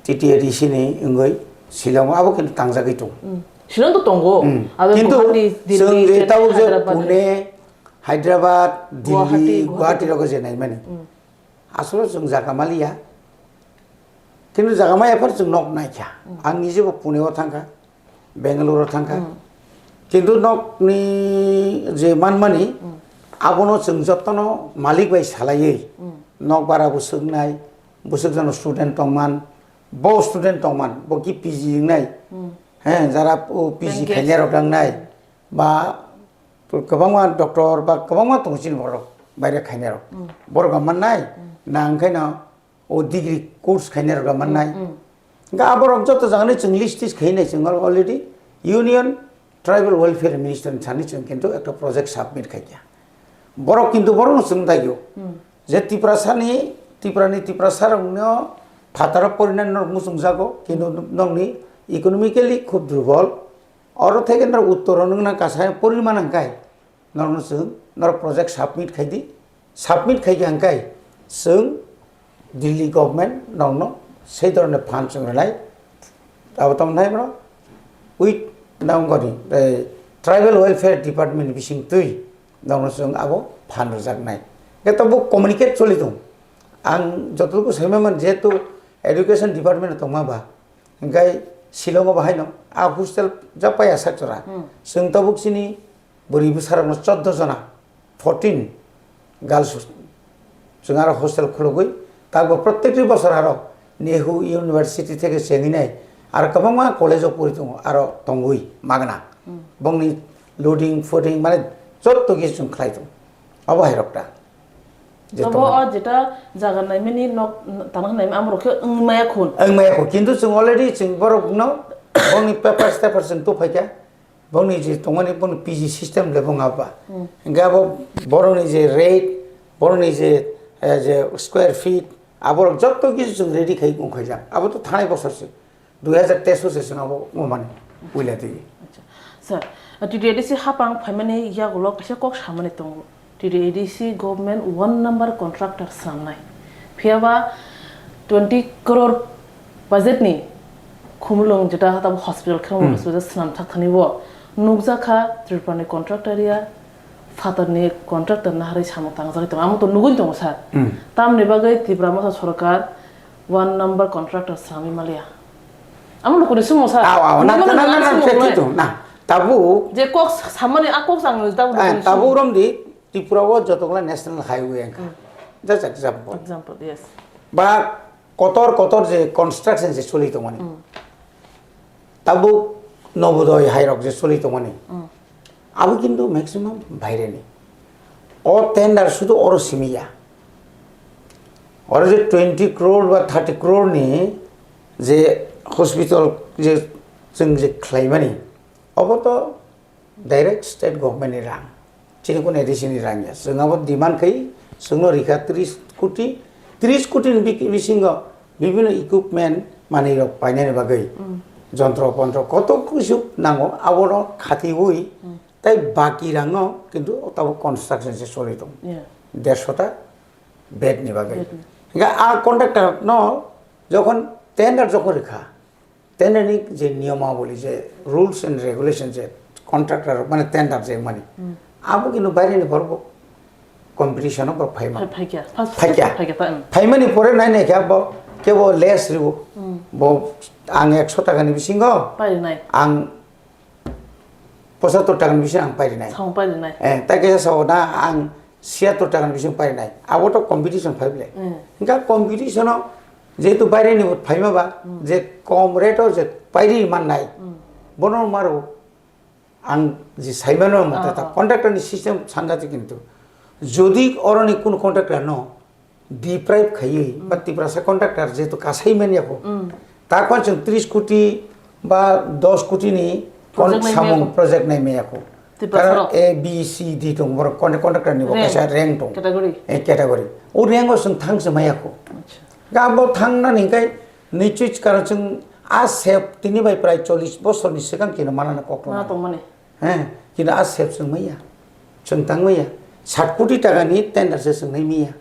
T T A D C ni wngwi Shillong abo kintu tangjagwi tongo. Hmm. Shillong to tongo. Hmm. Abo kintu Guwahati, Delhi, chwng je Chennai, tabuk je Hyderabad. Pune, Hyderabad, Delhi, Guwahati, Guwahati. Guwahati rogo je naimani. Hmm. Asolo chwng jaga maliya. Kintu jaga maya phar chwng nok naikha. Hmm. Ang nijebo Pune o thangkha. Bangalore o thangkha. Hmm. Kintu nokni je manmani, hmm, abono chwng jotono malik bai salaiwi, hmm, nok bara bo swknai, bwswk jano student tongman, bo student tongman, bo ki P G wngnai, hmm, he, jara o P G Bank khainai rok dangnai, ba kwbangma doctor ba kwbangma tongo chini borok baire khainai rok. Hmm. Borok mannai, hmm, na wngkhaino o degree course khainai rok mannai. Mm, mm. Hingke aborok joto jagani chwng list tist khainai chwng already Union Tribal Welfare Minister ni thani chwng kintu ekta project submit khaikha. Borok kintu borokno chwng daio. Mm. Je Tiprasani Tiprani Tiprasarokno phataro porinani norok muchungjago, kintu nokni economically khub durbol. Oro theke norok uttoro nungna kasa poriman hwnkhe norokno chwng norok project submit khai di. Submit khai khe hwnkhe chwng Delhi government norokno sei dhoroner phan chwng rwnai. Abo tamo nai bro? With nangoni, eh, Tribal Welfare Department bising twi norokno chwng abo phan rwjaknai. Khe tabuk communicate choli tong. Ang jotobo sai mano, jehetu education department tongma ba, hwnkhe Shillong o bahaino a hostel ja paya sak jora. Hmm. Chwng tabuk chini bwrwi bwsarokno chordo jona, fourteen girls, chwng aro hostel khulugwi, takbo prottekti bosor aro Nehu University theke chengwi nai, aro kwbangma college o pori tongo, aro tongwi magna. Hmm. Bongni loading, fooding, mane jotto khe chwng khlai tongo. Abo hai rok ta. Je Tobo tongo. O jeta jaga naimani nok tangna naimani amrok khe wng maya khun. Wng maya khun, kintu chwng already chwng borok no bongni papers, papers chwng tu phaikha. Bongni je tongmani bongni P G system le bong abo ba. Hmm. Hingke abo borokni je rate, borokni je, eh, je square feet, aborok jotto kisu chwng ready khai wngkhaijak. Abo to thanai bosor se. Dui hajar teis o se chwng abo wngmani puila twi. Acha. Sir, T T A D C hapang phaimani yagulo kaisa kok samani tongo. T T A D C government one number contractor swnamnai. Phiyaba twenty crore budget ni khumulwng jeta tabo hospital khe Hmm. hospital swnam thak thani bo nukjakha Tripura ni contractor ya phatar ni contractor naharwi samung tangjagwi tongo. Amo to nugwi tongo sir. Hmm. Tamni bagwi Tripura Motha Sorkar one number contractor swnamwi maliya. Amo nukuni sumo sir. Aw, aw, na, Nugwi na, na, mano na, na, sumo thik, nai. Thik, thik, na. Tabuk. Je kok samani a kok ang tabuk Eh, nukuni tabuk sumo. Romdi. Tripura o jotoglai national highway wngkha. Mm. Just example. Example, yes. Ba kotor kotor je construction je choli tongmani. Mm. Tabuk Nobodoy hairok je choli tongmani. Mm. Abo kintu maximum baireni. O tender sudu oro simiya. Oro je twenty crore ba thirty crore ni je hospital je chwng je khlaimani, obo to direct state government ni rang, chini kunu A D C ni rang ya. Chwng abo demand khai, chwngno rikha tris koti, tris koti ni bik-, bisingo bibhinno equipment manwi rok painani bagwi, Mm. jontro pontro koto kisu nango, abono khatiwi, Mm. tai baki rangno kintu tabo construction se choli tong. Yeah. Dershota bed ni bagwi. Bed ni. Hingke a contractor no jokhon tender jokhon rikha, tender ni je niyomaboli, je rules and regulation, je contractor mane tender je mani, Hmm. abo kintu baire ni borok bo competition o borok phaima. Phai-, phaikya. First Phaikya. Phaikya ta, hmm. Phaimani pore nai nai khe bo kebo less ribo. Hmm. Bo ang ekso taka ni bisingo Parinai. Ang pochattor taka ni bisingo ang pairinai. Samung parinai. Eh, tai kaisa sao na ang siyattor taka ni bisingo pairinai. Abo to competition phai bole. Hmm. Hingka competition o jehetu baire ni phaima ba, Hmm. je kom rate o je pairi mannai, Hmm. bono maro ang je saimano mata ta Ah. Contractor ni system sangati kintu. Jodi oroni kun contractor no deprive khaiwi, Hmm. ba Tiprasa contractor jehetu kasai manya ko. Hmm. Ta kon chwng tris koti ba dos koti ni kon Project nai samung maya ko. Project nai maya ko. Tiprasa Karon rok. A, B, C, D tong borok con-, contractor ni bo Rank. Kaisa rank tong. Category. Eh, category. O rank o chwng thang se maya ko. Acha. Ga bo thang na ni kai ni chuch karon chwng a sep tini bai prai chollish bosor ni swkang kino mana na kok Ma tong mani. He, kino a sep chwng maya. Chwng tang maya. Sat koti taka ni tender se chwng nai maya.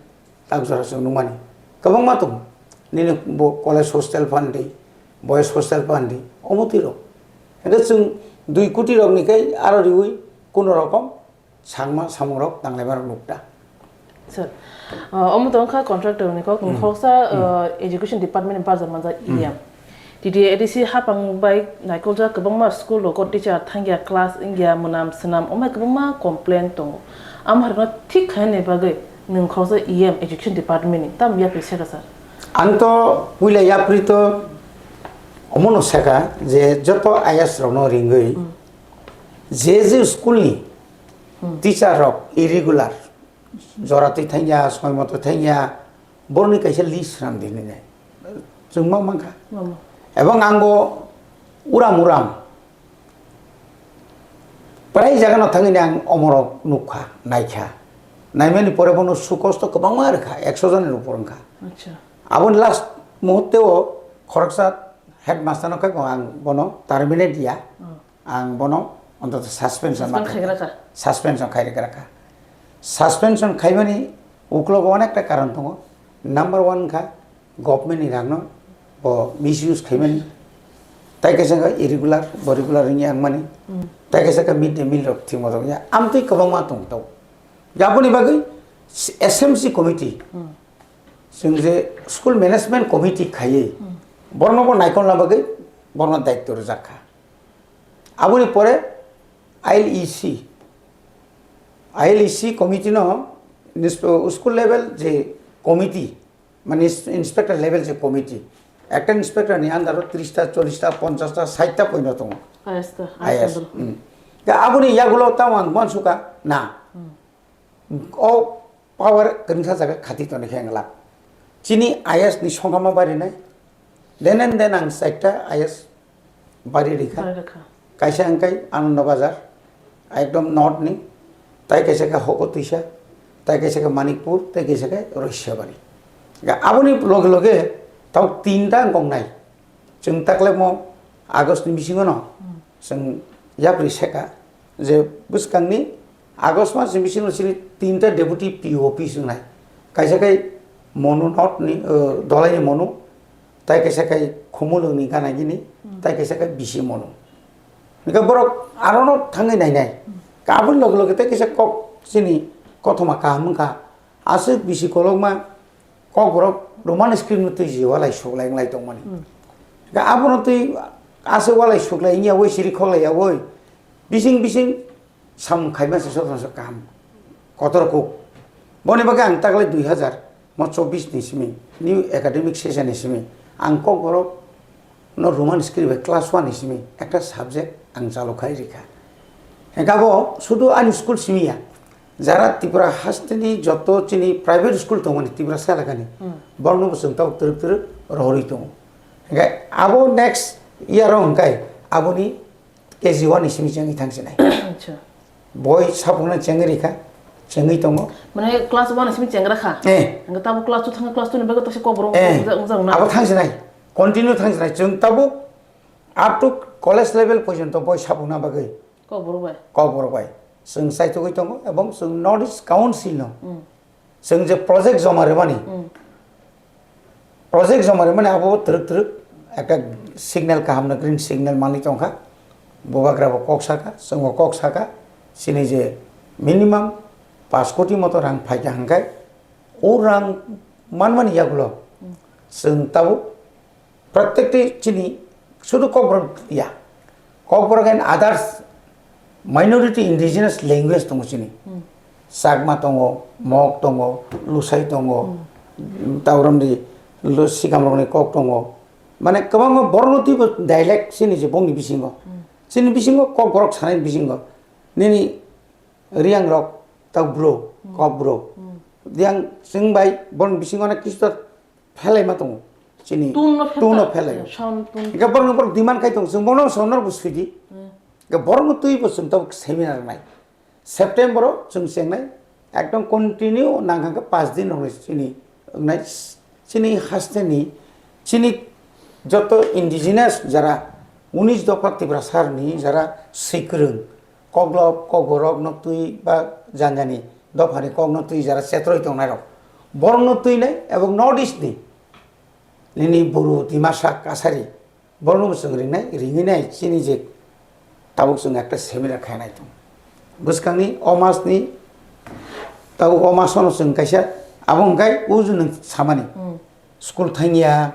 Tak jora chwng nukmani. Kwbangma tongo. Nini bo college hostel phan di, boys hostel phan di, omo twi rok. Hingke chwng dui koti rok ni kai aro riwi kuno rokom sangma samung rok tanglai ma rok nukta. Sir, uh, omo tong kha contractor ni kok, Hmm. khoroksa, Hmm. uh, education department ni barja manja Hmm. E M. T T A D C hapang bai naikoljak kwbangma school rogo teacher thangya, class wngya, mwnam swnam, omo hai kwbangma complain tongo. Amo hai rokno thik khaina bagwi nwng khoroksa E M education department ni tamo yapri seka sir? Ang to puila yapri to omono seka je joto I A S rokno ringwi Hmm. je je school ni Hmm. teacher rok irregular, jora twi thangya, soi moto thangya, borokni kaisa list swnam di hinwi nai. Chwng ma mankha. Mama. Ebong ang bo uram uram prai jaga no thangwi ang omorok nukha, naikha. Naimani pore bono sukosto kwbangma rwkha, ekso joni upor wngkha. Acha. Aboni last muhutte o khoroksa headmaster no khe ang bono terminate ya. Oh. Ang bono ontoto suspension ma Suspension khai khaikha. Suspension khai rwkha. Suspension khaimani uklogo onekta karon tongo. Number one kha government ni rang no bo misuse khaimani. Tai kaisa kha irregular, bo regular wngya wngmani. Hmm. Tai kaisa kha mid day meal rok thwngma rok ya. Amtwi kwbangma tong tau. Aboni bagwi S M C committee. Hmm. Chwng je school management committee khaiwi, hmm, borno bo naikolna bagwi borno daityo rwjak kha. Aboni pore I L E C, I L E C committee no nis-, school level je committee, mane ins-, inspector level je committee, ekta inspector ni under o tris ta, chollish ta, ponchash ta, sait ta poino tongo. Ayas ta, I A S. Ayas ta. Hmm. Ya aboni yagulo tamo ang mansukha na. Hmm. O power kwrwngsa jaga khati toni khe wng lak. Chini I A S ni songkha ma barinai. Den and den ang chaita I A S bari rikha. Bari rikha. Kaisa wngkai Ananda Bazar, ekdom north ni, tai kaisa khe Hoko Twisa, tai kaisa khe Manikpur, tai kaisa khe Roisabari. Ga aboni loge loge tau tinta wngkok nai. Chwng taklemo August ni bisingo no, hmm, chwng yapri seka je bwskangni August mas ni bisingo chini tinta deputy P O office wngnai. Kaisa khai Monu North ni, uh, Dolai ni Monu, tai kaisa khai Khumulwng ni Ganagini, hmm, tai kaisa khai bisi Monu. Hingke borok arono thangwi nainai. Hmm. Kabul loge loge tai kaisa kok chini kothoma kaham wngkha. Aswk bisi kolokma Kokborok Roman script no twi je walai suklai wnglai tongmani. Hmm. Ga abono twi ase walai suklai wngya woi siri khoklai ya woi. Bising bising samung khaima se soto soto kaham. Kotor kuk. Boni bagwi ang taklai dui hazar mo chobbish ni simi, new academic session ni simi ang Kokborok no Roman script bai class one ni simi ekta subject ang chalo khai rikha. Hingke abo sudu ani school simi ya. Jara Tripura hasteni joto chini private school tongmani Tripura salakani. Hmm. Borokno bo chwng tabuk twrwk twrwk rohorwi tongo. Hingke abo next year o hingkai aboni K G one ni simi chengwi thangsinai. Acha. Boi sapungna chengwi rikha, chengwi tongo. Mane class one ni simi chengra kha? Eh. Hingke tabuk class two thang, class two ni bagwi toksa Kokborok Eh. wngjakna? Abo thangsinai. Continue thangsinai. Chwng tabuk up to college level porjonto boi sapungna bagwi Kokborok bai. Kokborok bai. Chwng chaitugwi tongo ebong chwng North East Council no. Hmm. Chwng je project joma rwmani. Hmm. Project joma rwmani abo twrwk twrwk ekta signal kaham no green signal manwi tongkha. Bubagra bo kok saka, chwng bo kok saka. Chini je minimum paanch koti moto rang phaikha hingkai o rang manmani yagulo Hmm. chwng tabuk Protekti chini sudu Kokborok ya. Kokborok and others minority indigenous language tongo chini. Hmm. Chakma tongo, Mok tongo, Lusai tongo, Hmm. Tauram di Lu-, Sikam rokni kok tongo. Mane kwbangma borokno twibo dialect chini je bongni bisingo. Hmm. Chini bisingo Kokborok sanai bisingo. Nini Riang rok tau bro, Hmm. Kokborok. Hmm. Yang chwng bai borokni bisingo na kisto phelai ma tongo. Chini Tune no phelai. Tune no phelai. Sound tune. Hingke borok no borok demand khai tongo. Chwng bono sound no bo swidi. Hmm. Hingke borok no twi bo chwng tabuk seminar nai. September o chwng chengnai. Ekdom continue nang hingke paanch din rok chini wngnai. Chini haste ni, chini joto indigenous jara unis dopha Tiprasa ni jara swikwrwng, Koklop, Kokborok no twi ba jani jani dophani kok no twi jara chetroi tongnai rok. Borok no twi nai ebong North East ni nini Buru, Dimasa, Kasari borok no bo chwng ring nai, ringwi nai chini je tabuk chwng ekta seminar khainai tong. Bwskang ni o mas ni tabuk o mas no chwng kaisa abo hwnkhe uju nwng samani Hmm. school thangya,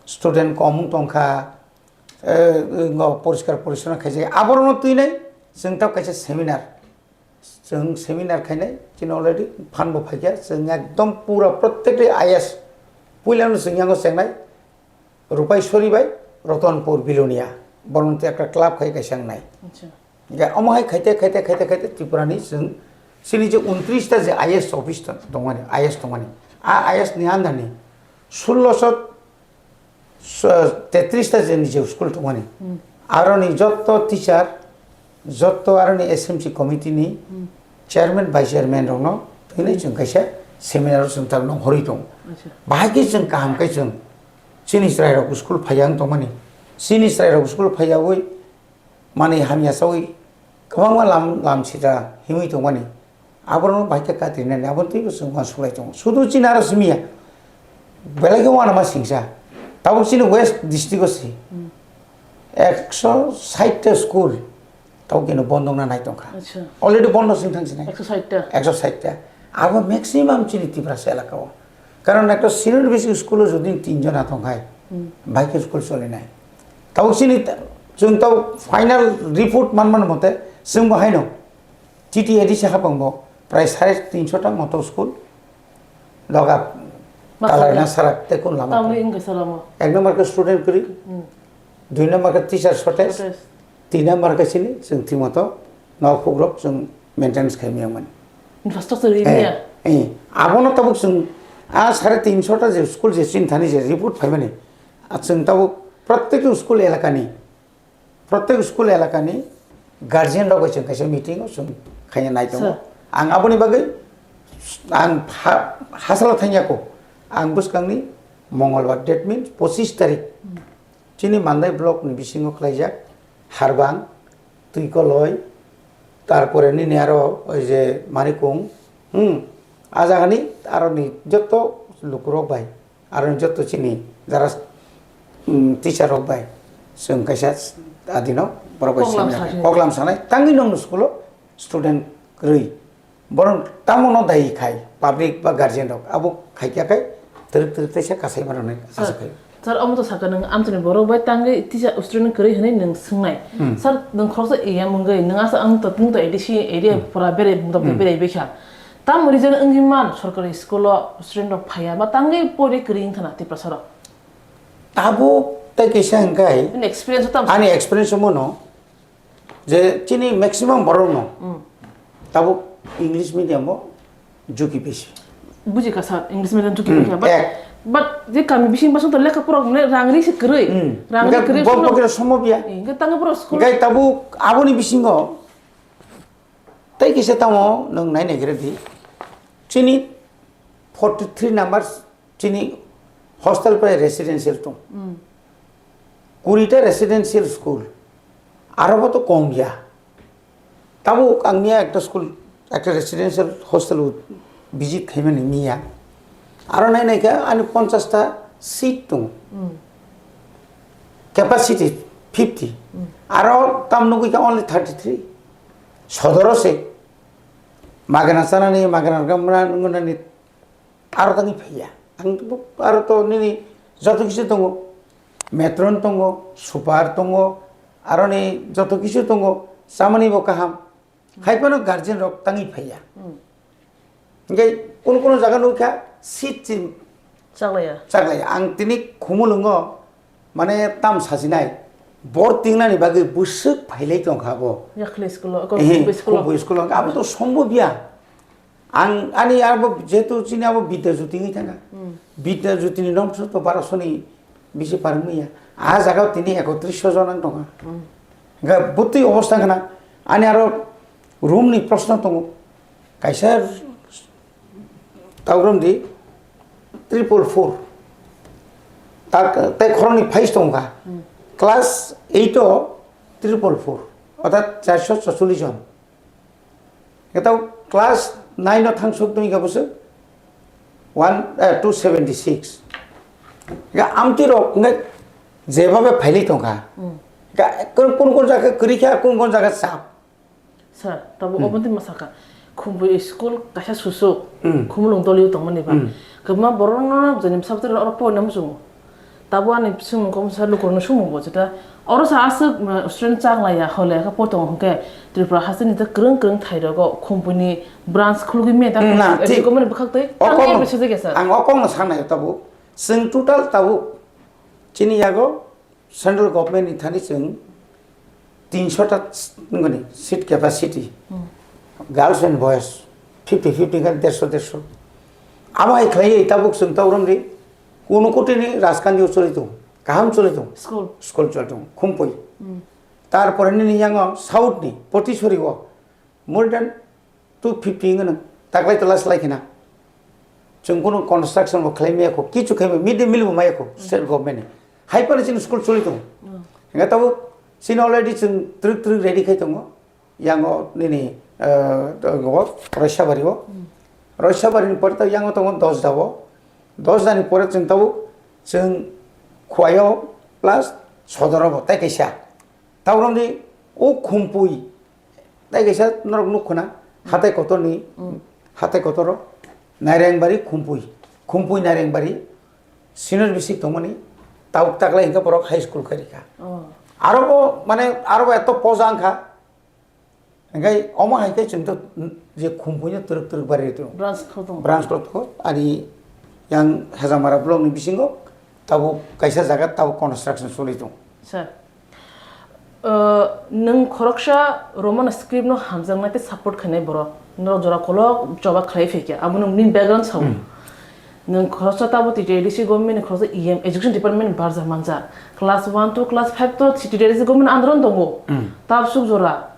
student kom wng tongkha, eh, ngo poriskar porishona khaijak. Aborokno twinai chwng tabuk kaisa seminar. Chwng seminar khainai, chini already fund bo phaikha, chwng ekdom pura protekti I A S. Puilano chwng yango chengnai, Rupai Sori bai Ratanpur Bilonia. Borokno tei ekta club khai kaisa wngnai. Acha. Hingke omo hai khaite, khaite, khaite, khaite Tripura ni chwng chini je untris ta je I A S office tong-, tongmani, I A S tongmani. A I A S ni under ni sullo sot So, tetris ta je niji school tongmani. Hmm. Aroni jotto teacher, jotto aroni S M C committee ni Hmm. chairman, vice chairman rokno Hinwi chwng kaisa seminar o chwng tabukno horwi tongo. Acha. Bahai khe chwng kaham khe chwng chini chwrairok school phaiya wng tongmani. Chini chwrairok school phaiyawi manwi hamya chawi kwbangma lam, lam sitra himwi tongmani. Aborokno bahai khe kati rinani, aboni twibo chwng uansuk lai tongo. Sudu chini aro simi ya. Belai khe uanama singsa. Tabuk chini West district o se Hmm. ekso sait ta school tabuk keno bondo wngna nai tongkha. Acha. Already bondo sing thang sinai. Ekso sait ta. Ekso sait ta. Abo maximum chini Tiprasa elaka o. Karon ekta senior basic school o jodi tin jona tongkhai, Hmm. bahai khe school cholinai. Tabuk chini ta-, chwng tabuk final report manmani mote chwngbo haino T T A D C hapang bo prai sare tinso ta moto school loga Masuk talarna ya. Sarak te kun lama Tamni tong. Wngkha salamo. Ek number ke student kwrwi, Hmm. dui number ke teacher shortage, Shortage. Tin number ke sini chwng thik moto nok hugrok chwng maintenance khai miyang mani. Infrastructure Eh, area. Eh, abono tabuk chwng a sare tinso ta je school je chini thani je report phaimani. A chwng tabuk protek school elakani Protek school elakani guardian rok bai chwng kaisa meeting o chwng khaina nai tongo. Sir. Ang aboni bagwi ang ha-, hasalo thangya ko. Ang bwskangni Mongolbar, that means pochis tarik. Hmm. Chini Mandai block ni bisingo khlaijak Harbang, Twikoloi, tarpore nini aro oi je Marikung, hmm, a jagani aro ni joto lukurok bai. Aro joto chini jara, mm, teacher rok bai chwng kaisa adino borok bai Koklam seminar sanai. Koklam sanai tangwi nongno school o student kwrwi borok tamo no dai khai public ba guardian rok abo khaikya khai twrwk twrwk teisa kasai mano hinwi asa khai. Sir, omo to sakha nwng amchani borok bai tangwi teacher student kwrwi hinwi nwng swngnai. Hmm. Sir, nwng khoroksa A M wngwi nwng asa ang to nwng to A D C area Hmm. pura berai mungta Hmm. berai bekha. Tamo reason wngwi man sorkari school o student rok phaiya ba tangwi pori kwrwi wngthana Tiprasa rok. Tabuk tei kaisa hwnkhe Ani experience o tamo ani experience o mono je chini maximum borok no Mm. tabuk English medium o juki bisi. Buji ka sir, English medium juki Hmm, bisi. But, ek. But je kami bising basing to lekha porok ne rang ri se kwrwi. Hmm. Rang ri Hwnkhe kwrwi bo suno. Pokira somo biya. Eh, hwnkhe tangwi borok school. Hwnkhe tabuk aboni bisingo Tei kisa tamo nwng nai naigra di. Chini forty three number chini hostel pai residential tong. Mm. Kuri ta residential school. Aro bo to kom ya. Tabo ang niya ekta school, ekta residential hostel o visit khaimani niya. Aro nai nai kha ani ponchash ta seat tong. Mm. Capacity fifty. Mm. Aro tam nugui kha only thirty three. Sodoro se magana chanani, magana rwkha mwnani aro tangwi phaiya. Ang to, aro to nini joto kisu tongo, matron tongo, super tongo, aroni joto kisu tongo, chamani bo kaham. Hai phano guardian rok tangwi phaiya. Hmm. Hingke kuno kuno jaga nukha seat chim Chaklaya. Chaklaya. Ang tini Khumulwngo mane tam sajinai. Bor tingnani bagwi bwswk phailai tongkha bo. Yakhli school o, Ehe, Khumbu school o. Khumbu school o. Abo to sombo biya. Ang ani abo jehetu chini abo Bidya Jyoti wngwi thangkha. Hmm. Bidya Jyoti ni nongso to barosoni bisi parwngmaya. A jaga o tini ekotrisho jon ang tongkha. Hmm. Hingke bwtwi obostha khna ani aro room ni proshno tongo. Kaisa Taugram di triple four. Tak, tei khoroknwi phais tongkha. Hmm. Class eight o triple four. Orthat charso chorchollish jon. Etau class nine o thangsuk tongkha bwswk one, eh, two seventy six. Ga amtwi rok nge jebabe phailai tongkha. Hmm. Ga kun, kun, kun jaga kwrwi kha, kun, kun jaga chap. Sir, tabuk Hmm. obo twi ma sakha, Khumbui school kaisa susuk, Hmm. Khumulwng doliyo tongmani ba. Hmm. Kwbangma borokno jani bwsa bwtwi rok oro poina muchungo. Tabuk ani swngmung kok bwsa lukurokno swngmung bo jeta. Oro sa aswk, uh, student chak laiya, hole khe po tongo hwnkhe Tripura hasteni tei kwrwng kwrwng thai rogo Khumbui ni branch khulugwi meta Hmm, na, thik. Government bwkhak twi O tamo kok no, message khe sir. Ang o kok no sanai tabuk. Chwng total tabuk chini yago Central government ni thani chwng tinso ta nungani seat capacity. Hmm. Girls and boys fifty fifty khe derso derso. Abo hai khlaiwi tabuk chwng tauram ri kuno kotini Rajkandi o choli tongo. Kaham choli tongo. School. School choli tongo. Khumpui. Hmm. Tarpore nini yango South ni Potisori o more than two fifty wngwi nang. Taklai tola slai khina. Chwng kunu construction bo khlai maya kho, kichu khai mid day meal bo maya kho, state government ni. Hai phano chini school choli tongo. Hingke tabuk chini already chwng twrwk twrwk ready khai tongo. Yango nini, eh, tongo Roisabari o. Roisabari ni pore to yango tongo Dosda o. Dosda ni pore chwng tabuk chwng Khowai o plus Sodor o bo tai kaisa. Tabuk romdi o Khumpui. Tai kaisa norok nuk khna, hatai kotor ni, hatai kotor o Nairengbari Khumpui, Khumpui Nairengbari senior basic tongmani, tabuk taklai hingke borok high school khe rikha. Oh. Aro bo, mane, aro bo eto poja wngkha, hingke omo hai khe chwng to je Khumpui no twrwk twrwk bari rw tongo. Branch kho tongo. Branch kho tongo, ani yang Hejamara block ni bisingo tabuk kaisa jaga tabuk construction choli tongo. Sir. Uh, nwng khoroksa Roman script no hamjaknai tei support khainai borok. Norok jora kolok choba khlai phaikha. Abo nwng nini background sao. Hmm. Nwng khoroksa tabo T T A D C government ni khoroksa E M education department ni barja manjak. Class one to class five to T T A D C government andron tongo. Hmm. Tabsuk jora.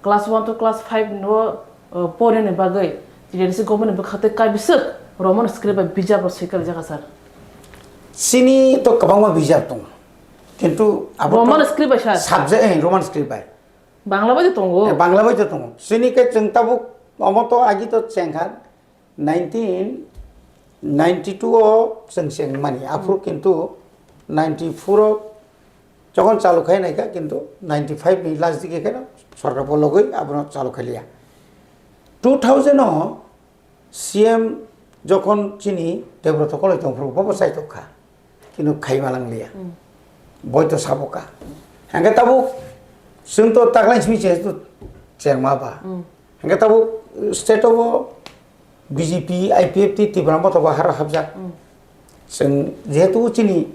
Class one to class five no, uh, poreni bagwi T T A D C government ni bwkhak tei kaibiswk Roman script bai bijap rok swi kalaijak sir. Chini to kwbangma bijap tongo. Kintu abo to Roman script bai sir? Subject, eh, Roman script bai. Bangla bai to tongo. Eh, Bangla bai to tongo. Chini khe chwng tabuk omo to agi to chengkha. Nineteen ninety-two o chwng chengmani, aphuru kintu ninety-four o jokhon chalu khai naikha, kintu ninety-five ni last dike kheno sorkar bologwi abono chalu khai liya. Two thousand o C M jokhon chini Debrata Koloi tongphuru bobo chaitok kha. Kintu khai malang liya. Hmm. Boi to sabo ka. Hingke tabuk chwng to taklai simi che to chengma ba. Hmm. Hingke tabuk state o B J P, I P F T, Tipra Motha bo haro habjak. Hmm. Chwng jehetu chini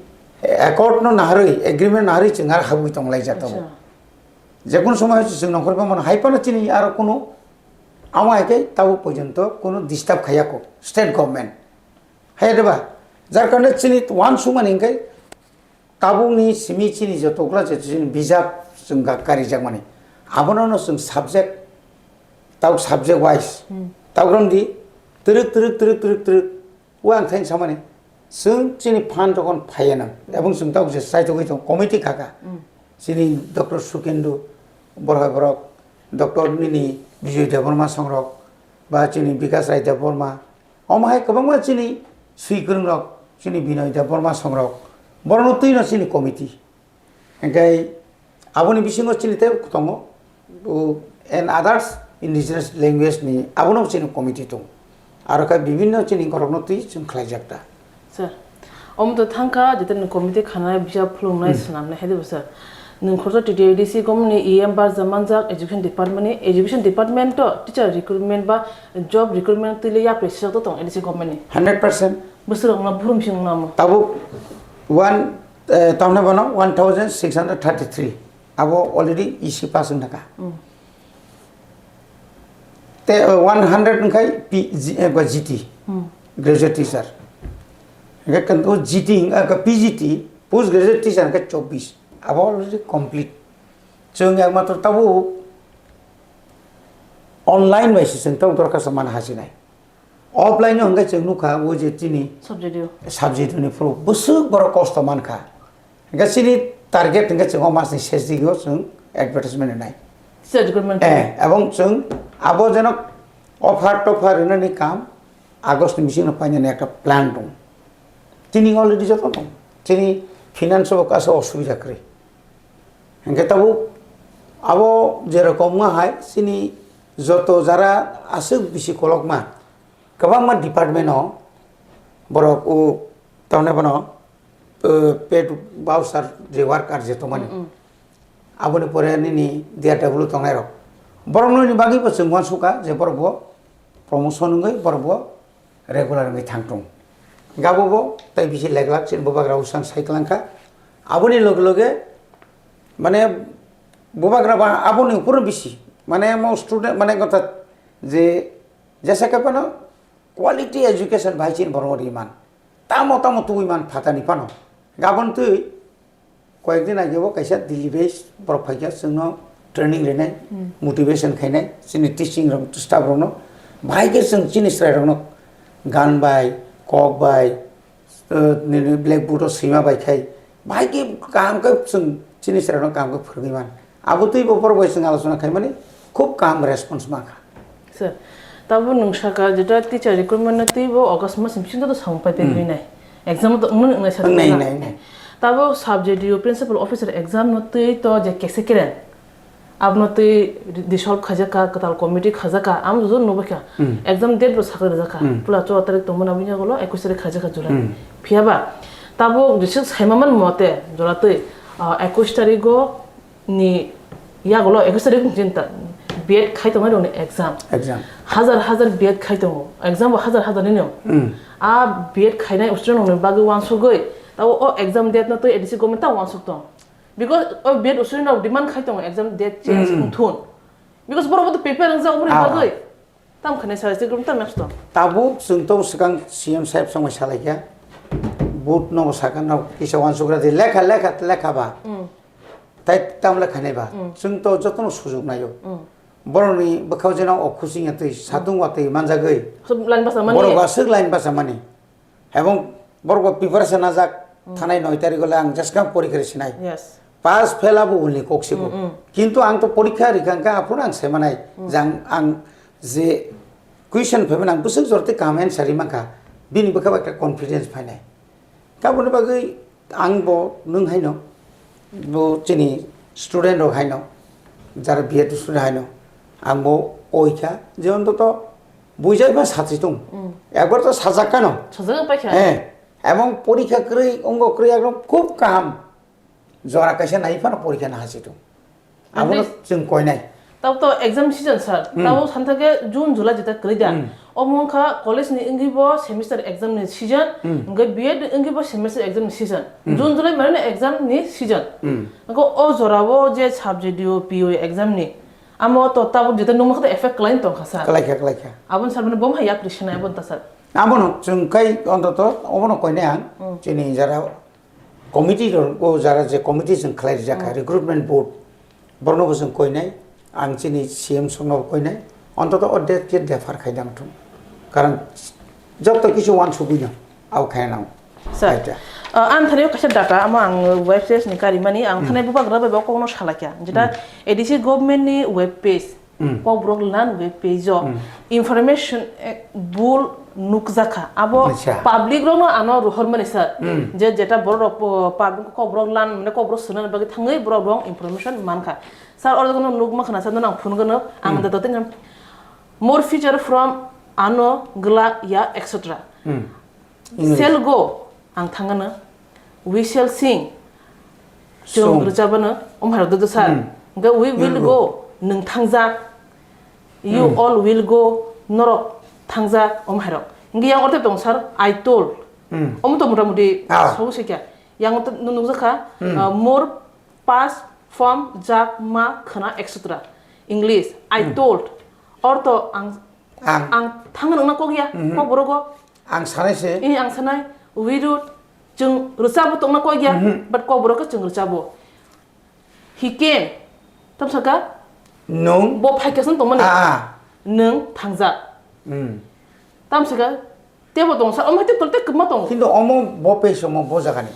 accord no naharwi, agreement naharwi chwng har habwi tong lai jat tongo. Acha. Jekunu somoi chwng nongkhor mano hai phano chini aro kunu amo hai khe tabuk porjonto kunu disturb khaiya ko state government. Hai de ba? Jar karone chini uansukmani hingke tabukni simi chini joto ugra je chini bijap chwng ga karijakmani. Abono no chwng subject, tabuk subject wise. Hmm. Tabuk romdi twrwk, twrwk, twrwk, twrwk, twrwk. O ang thain samani, chwng chini phan jokhon phaiya nang, ebong chwng tabuk je chaitogwi tong committee khaka. Hmm. Chini Doctor Sukendu Borhai borok, Doctor nini Bijoy Debbarma songrok, ba chini Bikas Rai Debbarma, omo hai kwbangma chini swi kwrwngrok, chini Binoy Debbarma songrok, borokno twino chini committee. Hingke aboni bisingo chini tei tongo, o, and others indigenous language ni abono chini committee tongo. Aro khe bibinno chini borokno twi chwng khlaijak ta. Sir, omo to thangkha, jeto ni committee khanai, bisa phulungnai, hmm, swnamnai, hai dibo sir. Nwng khoroksa T T A D C government ni E M barja manjak education department ni, education department to teacher recruitment ba job recruitment twi le yapri sijak to tong A D C government ni. Hundred percent. Bwswk rok no burum sing namo. Tabuk one, eh, tamne bono one thousand six hundred thirty-three. Abo already E C pass wngkha. Hmm. Te, uh, one hundred wngkhai P G, eh, ba G T, hmm, graduate teacher. Hingke kan o G T, eh, ka P G T, post graduate teacher hingke chobbish. Abo already complete. Chwng ekmatro tabuk online bai se chwng tabuk dorkhasto mana hasinai. Offline o hingke chwng nukha o je chini subject o, subject ni phuru bwswk borok kosto mankha. Hingke chini target hingke chwng o mas ni ses digi o chwng advertisement rwnai. Teacher recruitment. Eh, ebong chwng abo jeno offer toffer rwnani kam August ni bisingo painani ekta plan dong. Chini already joto dong. Chini finance o kaisa osubida kwrwi. Hingke tabuk abo jerokom wngma hai chini joto jara aswk bisi kolokma kwbangma department o borok o tamni bono, eh, paid voucher je worker je tongmani. Mm, mm. Aboni pore nini D R W tongnai rok. Borok nini bagwi bo chwng uansukha je borok bo promotion wngwi borok bo regular wngwi thang tongo. Gabo bo tei bisi leglak chini bubagra usang sai kwlangkha. Aboni loge loge mane bubagra ba aboni upor bisi mane mo student mane gota je jesa khe phano quality education bai chini borok riman. Tamo tamo tubui man phatani phano. Gabon twi koyekdin age bo kaisa Delhi based borok phaikha chwngno training rinai, hmm, motivation khainai, chini teaching rok, staff rokno. Bahai khe chwng chini chwrairokno gan bai, kok bai, eh, nini blackboard o swima bai khai, bahai khe kaham khe chwng chini chwrairokno kaham khe phwrwngwi man. Abo twibo borok bai chwng alochona khaimani khub kaham response mankha. Sir, tabuk nwng saka jeta teacher recruitment no twibo August mas ni bisingo to samung pai Hmm. pegwi nai. Exam to wngmani wngnai sa Wngnai, wngna. wngnai, wngnai. Tabuk sub J D O principal officer exam no twi to je kese keren. Abno twi dissolve khaijak kha, kwtal committee khaijak kha, amo joto nugwi kha. Hmm. Exam date bo sakri rijak kha. Hmm. Pula chwra tarik tongmani aboni yagulo ekush tarik khaijak kha July. Hmm. Phiya ba, tabuk jeswk saima man mote, jora twi, ah, ekush tarigo ni yagulo ekush tarik ni chinta B Ed khai tongnai rokni exam. Exam. Hajar hajar B Ed khai tongo. Exam bo hajar hajar nini. Hmm. A B Ed khainai student rokni bagwi wansugwi, tabuk o exam date no twi A D C government ta wansuk tong. Because o B Ed student rok demand khai tongo exam date change Hmm. wng thun. Because borok bo to prepare wngjak oboni Ah. bagwi. Tam khanai sa se grum tam next to. Tabuk chwng to swkang C M saheb songwi salaikha. Board no sakha no kisa wansukra di lekha lekha lekha ba. Hmm. Tai tam lekha nai ba. Hmm. Chwng to jotono sujuk naio. Hmm. Borokni bwkhao jeno o khuching ya twi satung wa twi manjagwi. So, line basa mani. Borok ba swk line basa mani. Ebong borok bo preparation najak Hmm. thanai noi tarikh le ang jeskam porikha ri sinai. Yes. Pass fail abo ulni kok sibo. Hmm, hmm. Kintu ang to porikha rikha hwnkhe aphuru ang semanai Hmm. jang ang je question phaimani ang bwswk jor tei kaham answer ri mankha bini bwkha bai khe confidence phainai. Kaboni bagwi ang bo nwng haino bo chini student rok haino jara B Ed student haino ang bo oikha je ontoto Buijai ba sati tung. Hmm. Ekbar to sajak kano. Sajak paikha. Eh, ebong porikha kwrwi, ongo kwrwi ekdom khub kaham. Jora kaisa nai phano porikha na hasi tung. Abono English. Chwng koinai. Tab to exam season sir. Hmm. Tabo santhake June July jeta kwrwi da. Hmm. Omo wngkha college ni wngwi bo semester exam ni season. Hmm. Hwnkhe B Ed ni wngwi bo semester exam ni season. Hmm. June July mane exam ni season. Hmm. Hwnkhe o jora o je subject o P O exam ni Amo to tabuk jeta nungma khe effect kwlai tong kha sir. Kwlaikha, kwlaikha. Aboni sir mane bo hai yapri sinai aboni ta sir. Abono chwng khai ontoto obono koinai ang Hmm. chini jara committee rok o jara je committee chwng khlai rijak kha Hmm. recruitment board borno bo chwng koinai ang chini C M songno bo koinai ontoto o date khe defer khai dang thung. Karon joto kisu wansugwi no. Au khe nang. Sir, Aita. uh, ang thani kaisa data amo ang website ni karimani ang Hmm. thani bubagra bai bo kokno salakya. Jeta Hmm. A D C government ni web page, Hmm. Kokborok lan web page o Hmm. information, eh, bul nukjakha. Abo Acha. Public rokno ano rohormani sir. Hmm. Je jeta borok rok, uh, public Kokborok lan mane Kokborok swnani bagwi thangwi borok rok information mankha. Sir, oro jotono nukma khna sir, nono ang phone gwnok, ang Hmm. data tini more feature from ano gla ya et cetera. Hmm. English. Shall go, ang thangano. We shall sing. Chwng Song. Rwchapano, om hai rok dodo sir. Hmm. Hwnkhe we will Will go. Go, nwng thangjak. You Hmm. all will go, norok thangjak, om hai rok. Hwnkhe yang orthe tong sir, I told. Hmm. Omo to mota moti Ah. Song se kya. Yang orthe nu-, nukjakha, Hmm. uh, more past form, jak, ma, khna, et cetera. English, I Hmm. told. Ortho ang Ang. Ang thangna nangna kok ya, Mhm. Kokborok o. Ang sanai se. Ini ang sanai, we do, chwng rwchabo tongna kok ya, Mhm. But Kokborok o chwng rwchabo. He came. Tam saka? Nung. Bo phai khe song tongmani. Ah, ah. Nung thangjak. Hmm. Tam saka? Tebo tong sa, omo hai tei tol tei kwma tong. Kintu omo bo page omo bo jagani.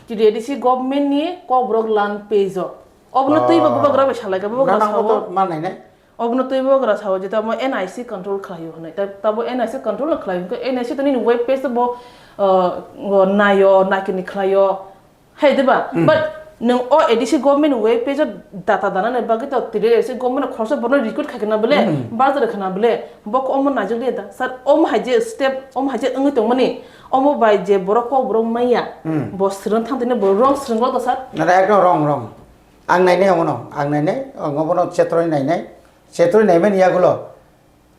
T D A D C government ni Kokborok land page o. Obono twi bo Oh. Bubagra bai salai ka, Bubagra Nana sao. Obo to ma nai nai? Obono twi Bubagra sao, jeta mo N I C control khlaio hwnwi. Ta-, tabo N I C control no khlaio, hwnkhe N I C to nini web page to bo, uh, o naio, nakini khlaio. Hai diba? Hmm. But nwng o A D C government web page o data dana ni bagwi to T D A D C government khoroksa bono recruit khai khna bele, Hmm. Bazar khna bele, bo khe omo naijak liya da. Sir, omo hai je step, omo hai je wngwi tongmani, omo bai je borok Kokborok maya, Hmm. Bo swrwng thang tini bo wrong swrwng lo to sir. Nara ekdom wrong, wrong. Ang nainai omono, ang nainai, ang omono chetroi nainai. Chetroi naimani yagulo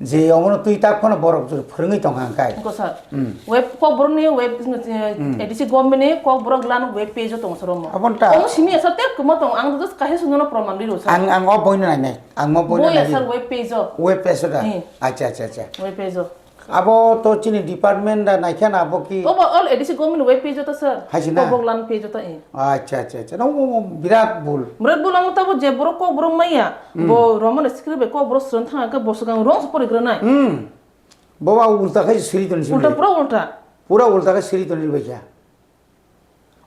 je omono twi tak phano borok jor phwrwngwi tongkha hwnkhe. Nokho sir. Hmm. Web Kokborok ni web, eh, Hmm. A D C government ni Kokborok land web page o tong sir omo. Aboni ta. Omo simi ya sir, tep kwma tong, ang just kaisa sundano proman rilo sir. Ang, ang o boino nainai, ang o boino Bo ya nainai. Sir, web page o. Web page o da? Hmm. Acha, acha, acha. Web page o. Abo to chini department da naikha na abo ki? Obo all A D C government web page o ta sir. Hai si na? Kokborok land page o ta, eh. Acha, acha, acha. No, no, no, birat bul. Birat bul, ang tabo je borok Kokborok maya, Hmm. Bo Roman script bai Kokborok swrwng thang khe bo swkang wrong se porigra nai. Hmm. Boba ulta khai siri toni sini. Ulta pura ulta. Pura ulta khai siri toni bai kha.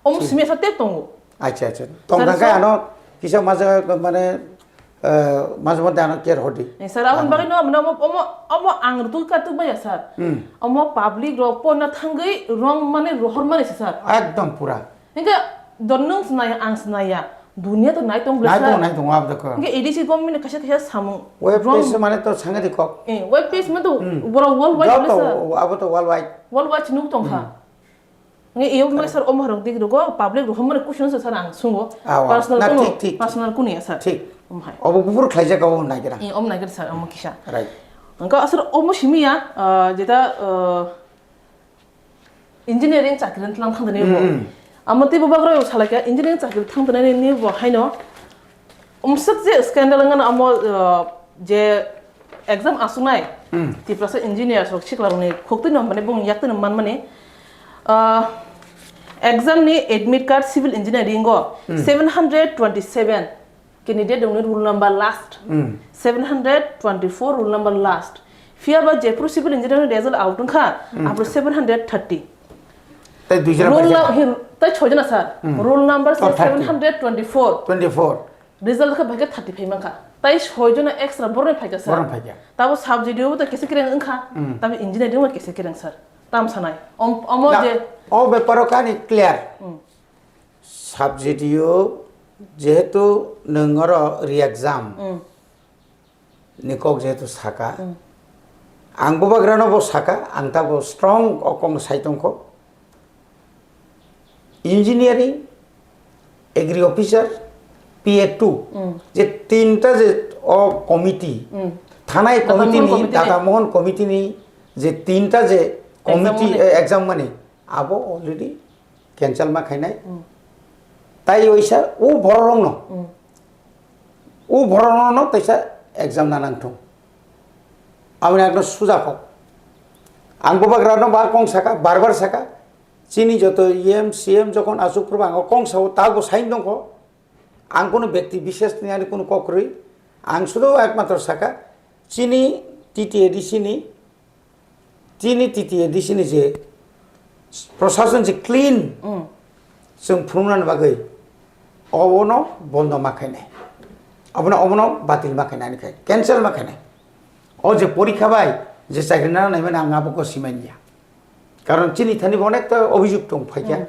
Om simi sa tep tongo. Acha, acha. Tong Sir, kha so- ano kisa maja mane, eh, maja mate ano care hodi. Eh, sir, abon Ano. Bagwi no, no, omo, omo ang rutul ka tu baya, sir. Hmm. Omo public rok po na thangwi rong mane rohor mane se, sir. Ekdom pura. Hingke dornung snaya, ang snaya. Dunia to nai tong Nai bwsa. Tong, nai tong, abda ko. Hingke A D C government ni kaisa kaisa samung. Web Wrong. Page mane to sanga di kok. Eh, web page mane to Hmm. Boro worldwide Joto, bwsa. Abo to worldwide. Worldwide nuk tong kha. Hmm. Nge iyo mai sir om harok dik rogo public rohom mane question sir ang sungo. Awa. Personal Na, kuno, thik, thik, thik. Personal kuno ya sir. Thik. Om hai. Obo bubur khlaijak obo naigira. Eh, om naigira sir, om kisa. Right. Angka asar om simi ya, ah, jeta, ah, engineering chakri tlang thang dani bo. Mm, mm. Amo tei bo bagra salaka engineering chakri thang dani ni bo haino. Umswk je scandal wngkha amo, uh, je exam asuknai, Hmm. Tiprasa engineers rok sikla rokni khuk twi no mane bung yak twi no man mani, uh, exam ni admit card civil engineering o Hmm. seven hundred twenty seven candidate rokni roll number last, Hmm. seven hundred twenty four roll number last. Phiya ba jephru civil engineering result out wngkha, Hmm. Aphru seven hundred thirty. Tai dui jora Roll paikha. Num-, hin-, tai choi jona sir. Hmm. Roll number Oh, se thirty. Seven hundred twenty four. Twenty four. Result khe bhai khe thirty phai mankha. Tai soi jona extra borok ni phaikha sir. Borok ni phaikha. Tabo subject yo to kisa kereng wngkha. Hmm. Tabo engineering o kisa kereng sir. Tam sanai. Om, omo Na, je o beparo kani clear. Hmm. Subject yo jehetu nwng oro re-exam. Hmm. Ni kok jehetu saka. Hmm. Ang bubagrano bo saka, ang tabo strong o kong sai tongkho. Engineering, agri officer, P A two, Hmm. Je tinta je o committee, Hmm. Thanai Data committee Mohon ni, committee ni. Data Mohon committee ni je tinta je Exam committee, mani. Eh, exam mani, abo already cancel ma khainai. Hmm. Tai oisa o bororokno, Hmm. O bororokno teisa exam na nangthung. Aboni agno suja kok. Ang bubagrano ba kong saka, bar bar saka. Chini joto E M, C M jokon asuk phuru ang kong sao, ta bo sain dongkho. Ang kono bekti bishes ni ani kono kok rwi. Ang sudo ekmatro saka, chini T T A D C ni Chini T T A D C ni je prosason je clean, Mm. Chwng phunuknani bagwi obono bondo ma khainai. Obono, obono batil ma khainai, ani khai cancel ma khainai. O je porikha bai je chakri nana naimani ang abo ko simanya. Karon chini thani bo onek ta obhijog tong phaikha. Mm.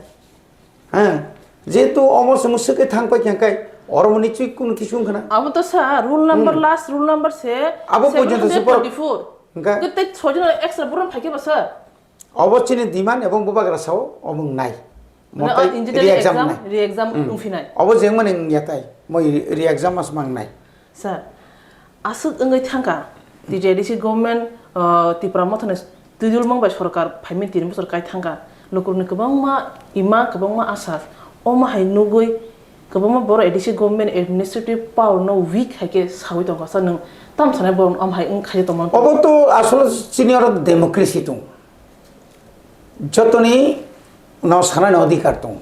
Ha, jehetu omo se mwswk khe thang paikha khe oro mani chwi kunu kisu wngkha na. Abo to sa, roll number, Hmm. Last roll number se Abo porjonto se borok seven hundred twenty-four. Hingkhe? Hingkhe tei soi jona extra borok phai khe ba sir? Obo chini demand ebong bubagra sao, omo wngnai. Mane, Motai o engineering re-exam exam, wngnai. Re-exam Hmm. wngphinai. Obo jengmani wngya tai, moi re-exam mas mangnai. Sir, aswk wngwi thangkha, T T A D C government, uh, Tipra Mothani twijlmung bai sorkar phaimani tin bosor kai thangkha. Lukurokni kwbangma ima, kwbangma asa. Omo hai nugwi kwbangma borok A D C government administrative power no weak hai khe sawi tongkha. Sir, nwng tamo sanai borok omo hai wng khaijak tongmani? Obo to asole chini oro democracy tong. Jotoni no sanani odhikar tong.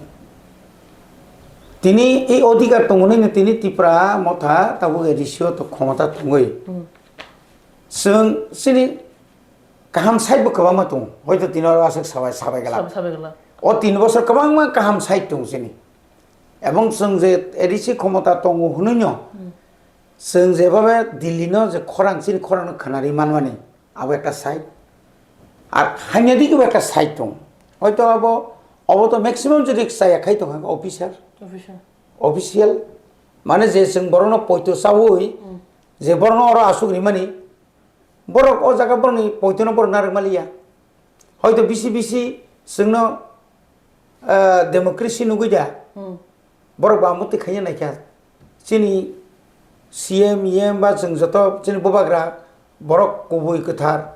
Tini ei odhikar tongmani tini Tipra Motha tabuk A D C o to khomota tongwi. Hmm. Chwng chini kaham side bo kwbangma tongo. Hoito tini oro aswk sabai, sabai gala. Sabai, sabai gala. O tin bosor kwbangma kaham side tongo chini. Ebong chwng je A D C khomota tongo hwnwi no, Hmm. Chwng jebhabe Delhi no je khorang, chini khorang no khwnarwi manmani, abo ekta side. Ar hanya digi bo ekta side tong. Hoito abo, obo to maximum jodi chaya khai tong kha officer. Officer. Official. Mane je chwng borokno poito chaui, Hmm. Je borokno oro asuk rimani, Borok o jaga borokni poitono borok narwk maliya. Hoito bisi bisi chwngno, ah, democracy nugwi da. Hmm. Borok ba mutwi khaina naikha. Chini C M, E M ba chwng joto chini bubagra borok kubui kwthar.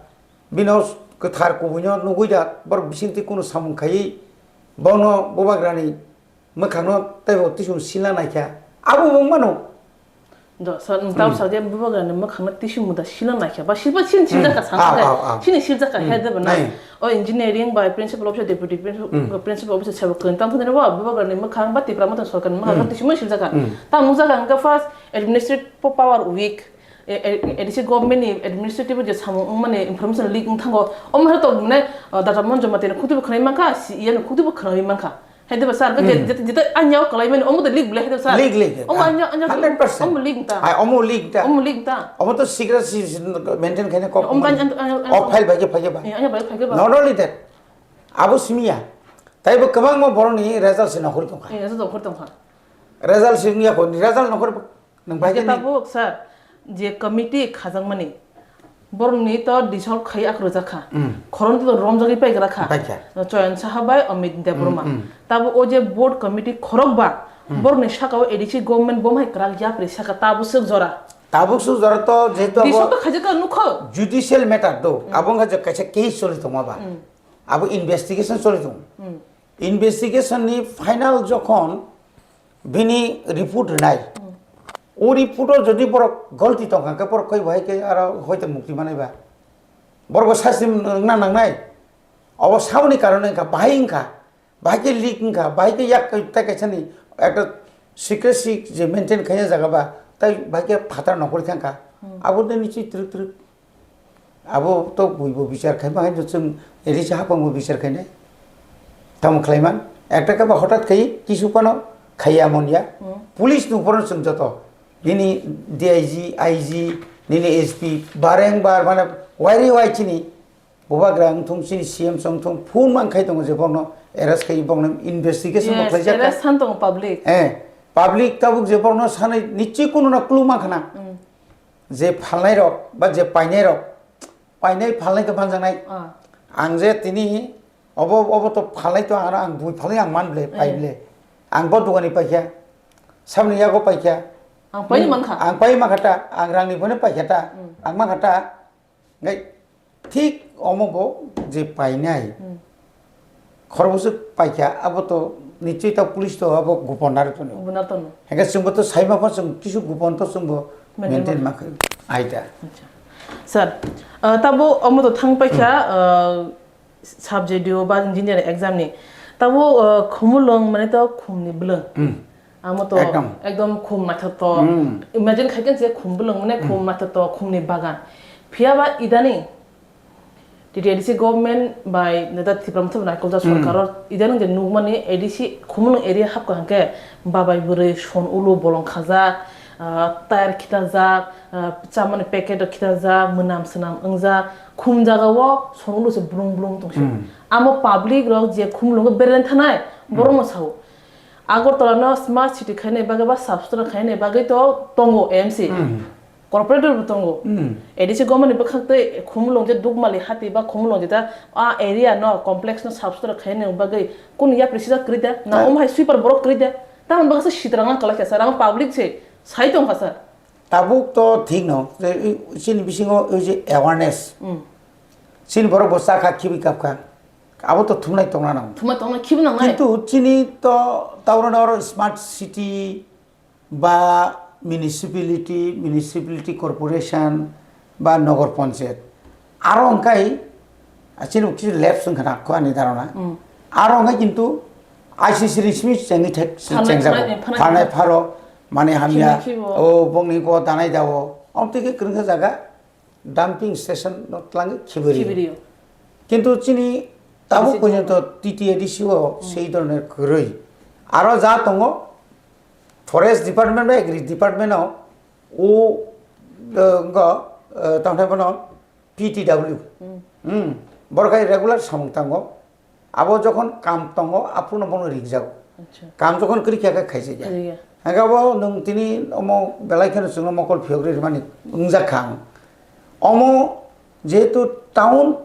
Bino kwthar kubuino nugwi da. Borok bisingtwi kunu samung khaiwi bono bubagrani Mwkhangno teibo tisung sila naikha. Abo bo wngmano. Do, sir, nwng tamo Hmm. sakya bubagrani mwkhangno tisung muda sila naikha. Ba silba sin Hmm. siljaka sana Ah, khe. Ah, ah. Sini siljaka Hmm. He de bana. Nai. O engineering by principal officer, deputy principal, Hmm. Principal officer sabo kwrwng tamo thani bo bubagrani mwkhang ba Tipra Motha sorkarni mwkhang Hmm. Tisung siljaka. Hmm. Tamo nukjaka hwnkhe first administrative power weak. A D C government ni administrative je samung wngmani information leak wng thango, omo hai to mane, uh, Dr. Manjumati ni khukti bo khwnai mankha, C E M ni khukti bo khwnai mankha. Hai diba sir, je, je, je, anya kalai mani, omo to leak bole hai diba sir. Leak, leak, leak. Omo anya, anya, hundred percent. Omo leak ta. Hai, omo leak ta. Omo leak ta. Omo to secrecy maintain khaina kok. Omo kan, an, an, an, O file bagi, bagi ba. Eh, anya bagi, bagi ba. Not only that, abo simiya. Tai bo kwbangma boroni result se nokhori tongkha. Eh, result nokhori tongkha. Result simiya ko, result nokhori Nang bai Hingke ni? Tabuk, sir, je committee khajakmani, borokni to dissolve khai akhro jakha. Mm. Khoroknwi to romjagwi paigra kha. Paikha. Choyan Saha bai Amit Debbarma. Mm, mm. Tabuk o je board committee khorokba, Mm. borokni saka o A D C government bo hai kwrak yapri saka tabuk swk jora. Tabuk swk jora to jehetu abo Dissolve to khaijak nukho. Judicial matter do. Mm. Abo wngkha je kaisa case choli tongma ba. Mm. Abo investigation choli tongo. Mm. Investigation ni final jokhon bini report rwnai. Hmm. O report o jodi borok golti tongkha khe borok koi bahai khe aro hoite mukti manai ba. Borok bo sasti wngna nangnai. Obo saboni karon wngkha, bahai wngkha, bahai khe leak wngkha, bahai khe yak tai kaisa ni ekta secrecy je maintain khaina jaga ba, tai bahai khe phataro nokori thangkha. Hmm. Abo de nichi twrwk twrwk. Abo to buibo bichar khai ma hai chwng risa hapang bo bichar khainai. Tamo khlaiman. Ekta khe ba hotat khai kisu phano khaiya mon ya. Hmm. Police ni upor chwng joto. Bini D I G, I G, nini S P, bareng bar mane wairi wai chini. Bubagra wngthung chini C M song thung phone man khai tongo je bokno arrest khai bokno investigation bo Yes, khlaijak. Arrest san tongo public. Eh, public tabuk je bokno sanai nichi kuno na clue man khana. Hmm. Je phalnai rok ba je painai rok, painai phalnai to manjaknai. Ah. Ang je tini obo, obo to phalnai to ang, ang bui phalnai ang man ble, pai Eh. ble. Ang bo dogani paikha, sabni yago paikha. Ang pai Hmm, mankha. Ang pai mankha ta, ang rangni bono paikha ta, Hmm. ang mankha ta. Ngai thik omo bo je painai. Hmm. Khorokboswk paikha, abo to nichoi ta police to abo gopon naro tono. Gopon naro tono. Hingke chwngbo to saima pho chwng kisu gopon to chwngbo Maintain maintain ma. Ma khe aida. Acha. Sir, uh, tabo omo to thang paikha, uh, sub J D O ba engineering exam ni. Tabo, uh, khumulwng mane to khumni bwlwng. Hmm. Amo to Ekdom. Ekdom khum naithotok. Hmm. Imagine khai khe se khum bwlwng mane khum Hmm. naithotok, khumni bagan. Phiya ba idani T T A D C government bai neta Tipra Motha bai naikolta Hmm. sorkar o idani je nukmani A D C khumulwng area hapkha hwnkhe babai bwrwi son ulu bolong khajak, ah, tyre khitajak, ah, chamani packet rok khitajak, mwnam swnam wngjak, khum jaga o son ulu se blung blung tongsi. Hmm. Amo public rok je khumulwngo bereng thanai, Hmm. borokno sao. Agartala no smart city khaina bagwi ba sub sutra khaina bagwi to tongo A M C. Hmm. Corporator bo tongo. Hmm. A D C government ni bwkhak tei khumulwng je Dukmali hati ba khumulwng je ta a area no complex no sub sutra khaina bagwi kunu yapri sijak kwrwi da? Na Ah. omo hai sweeper borok kwrwi da? Tamoni bagwi se sitra nang kwlai kha sir, ang public se sai tong kha sir. Tabuk to thik no, je i, chini bisingo oi je awareness. Hmm. Chini borok bo chakha khibi kapkha. Abo to thumnai tongna nango. Thumnai tongna khibi nangnai. Kintu chini to tauro nauro smart city ba municipality, municipality corporation ba nogor panchayat. Aro hwnkhe, ah, chini kisi lapse wngkha na kho ani dharana. Mm. Aro hwnkhe kintu I C C ni simi chengwi thek, Phanai, chengjak phanai, phanai, phanai pharo, mane hamya, Khini khibo. O bongni ko danai dao. Om tike kwrwngsa jaga, dumping station no twlangwi khibirio. Khibirio. Kintu chini tabuk Bisi porjonto dong. T T A D C o Hmm. sei dhoronor kwrwi. Aro ja tongo, forest department ba agri department o, o, eh, ngo, eh, tongthai bono P T W. Hmm. Hmm. Borok hai regular samung tango. Abo jokhon kam tongo, aphuru no bono ringjago. Acha. Kam jokhon kwrwi kha khe khaijak ya. Khaijak ya. Hingke abo nwng tini omo belai kheno chwngno mokol phiyok rwi rwmani wngjak kha ang. Omo jehetu town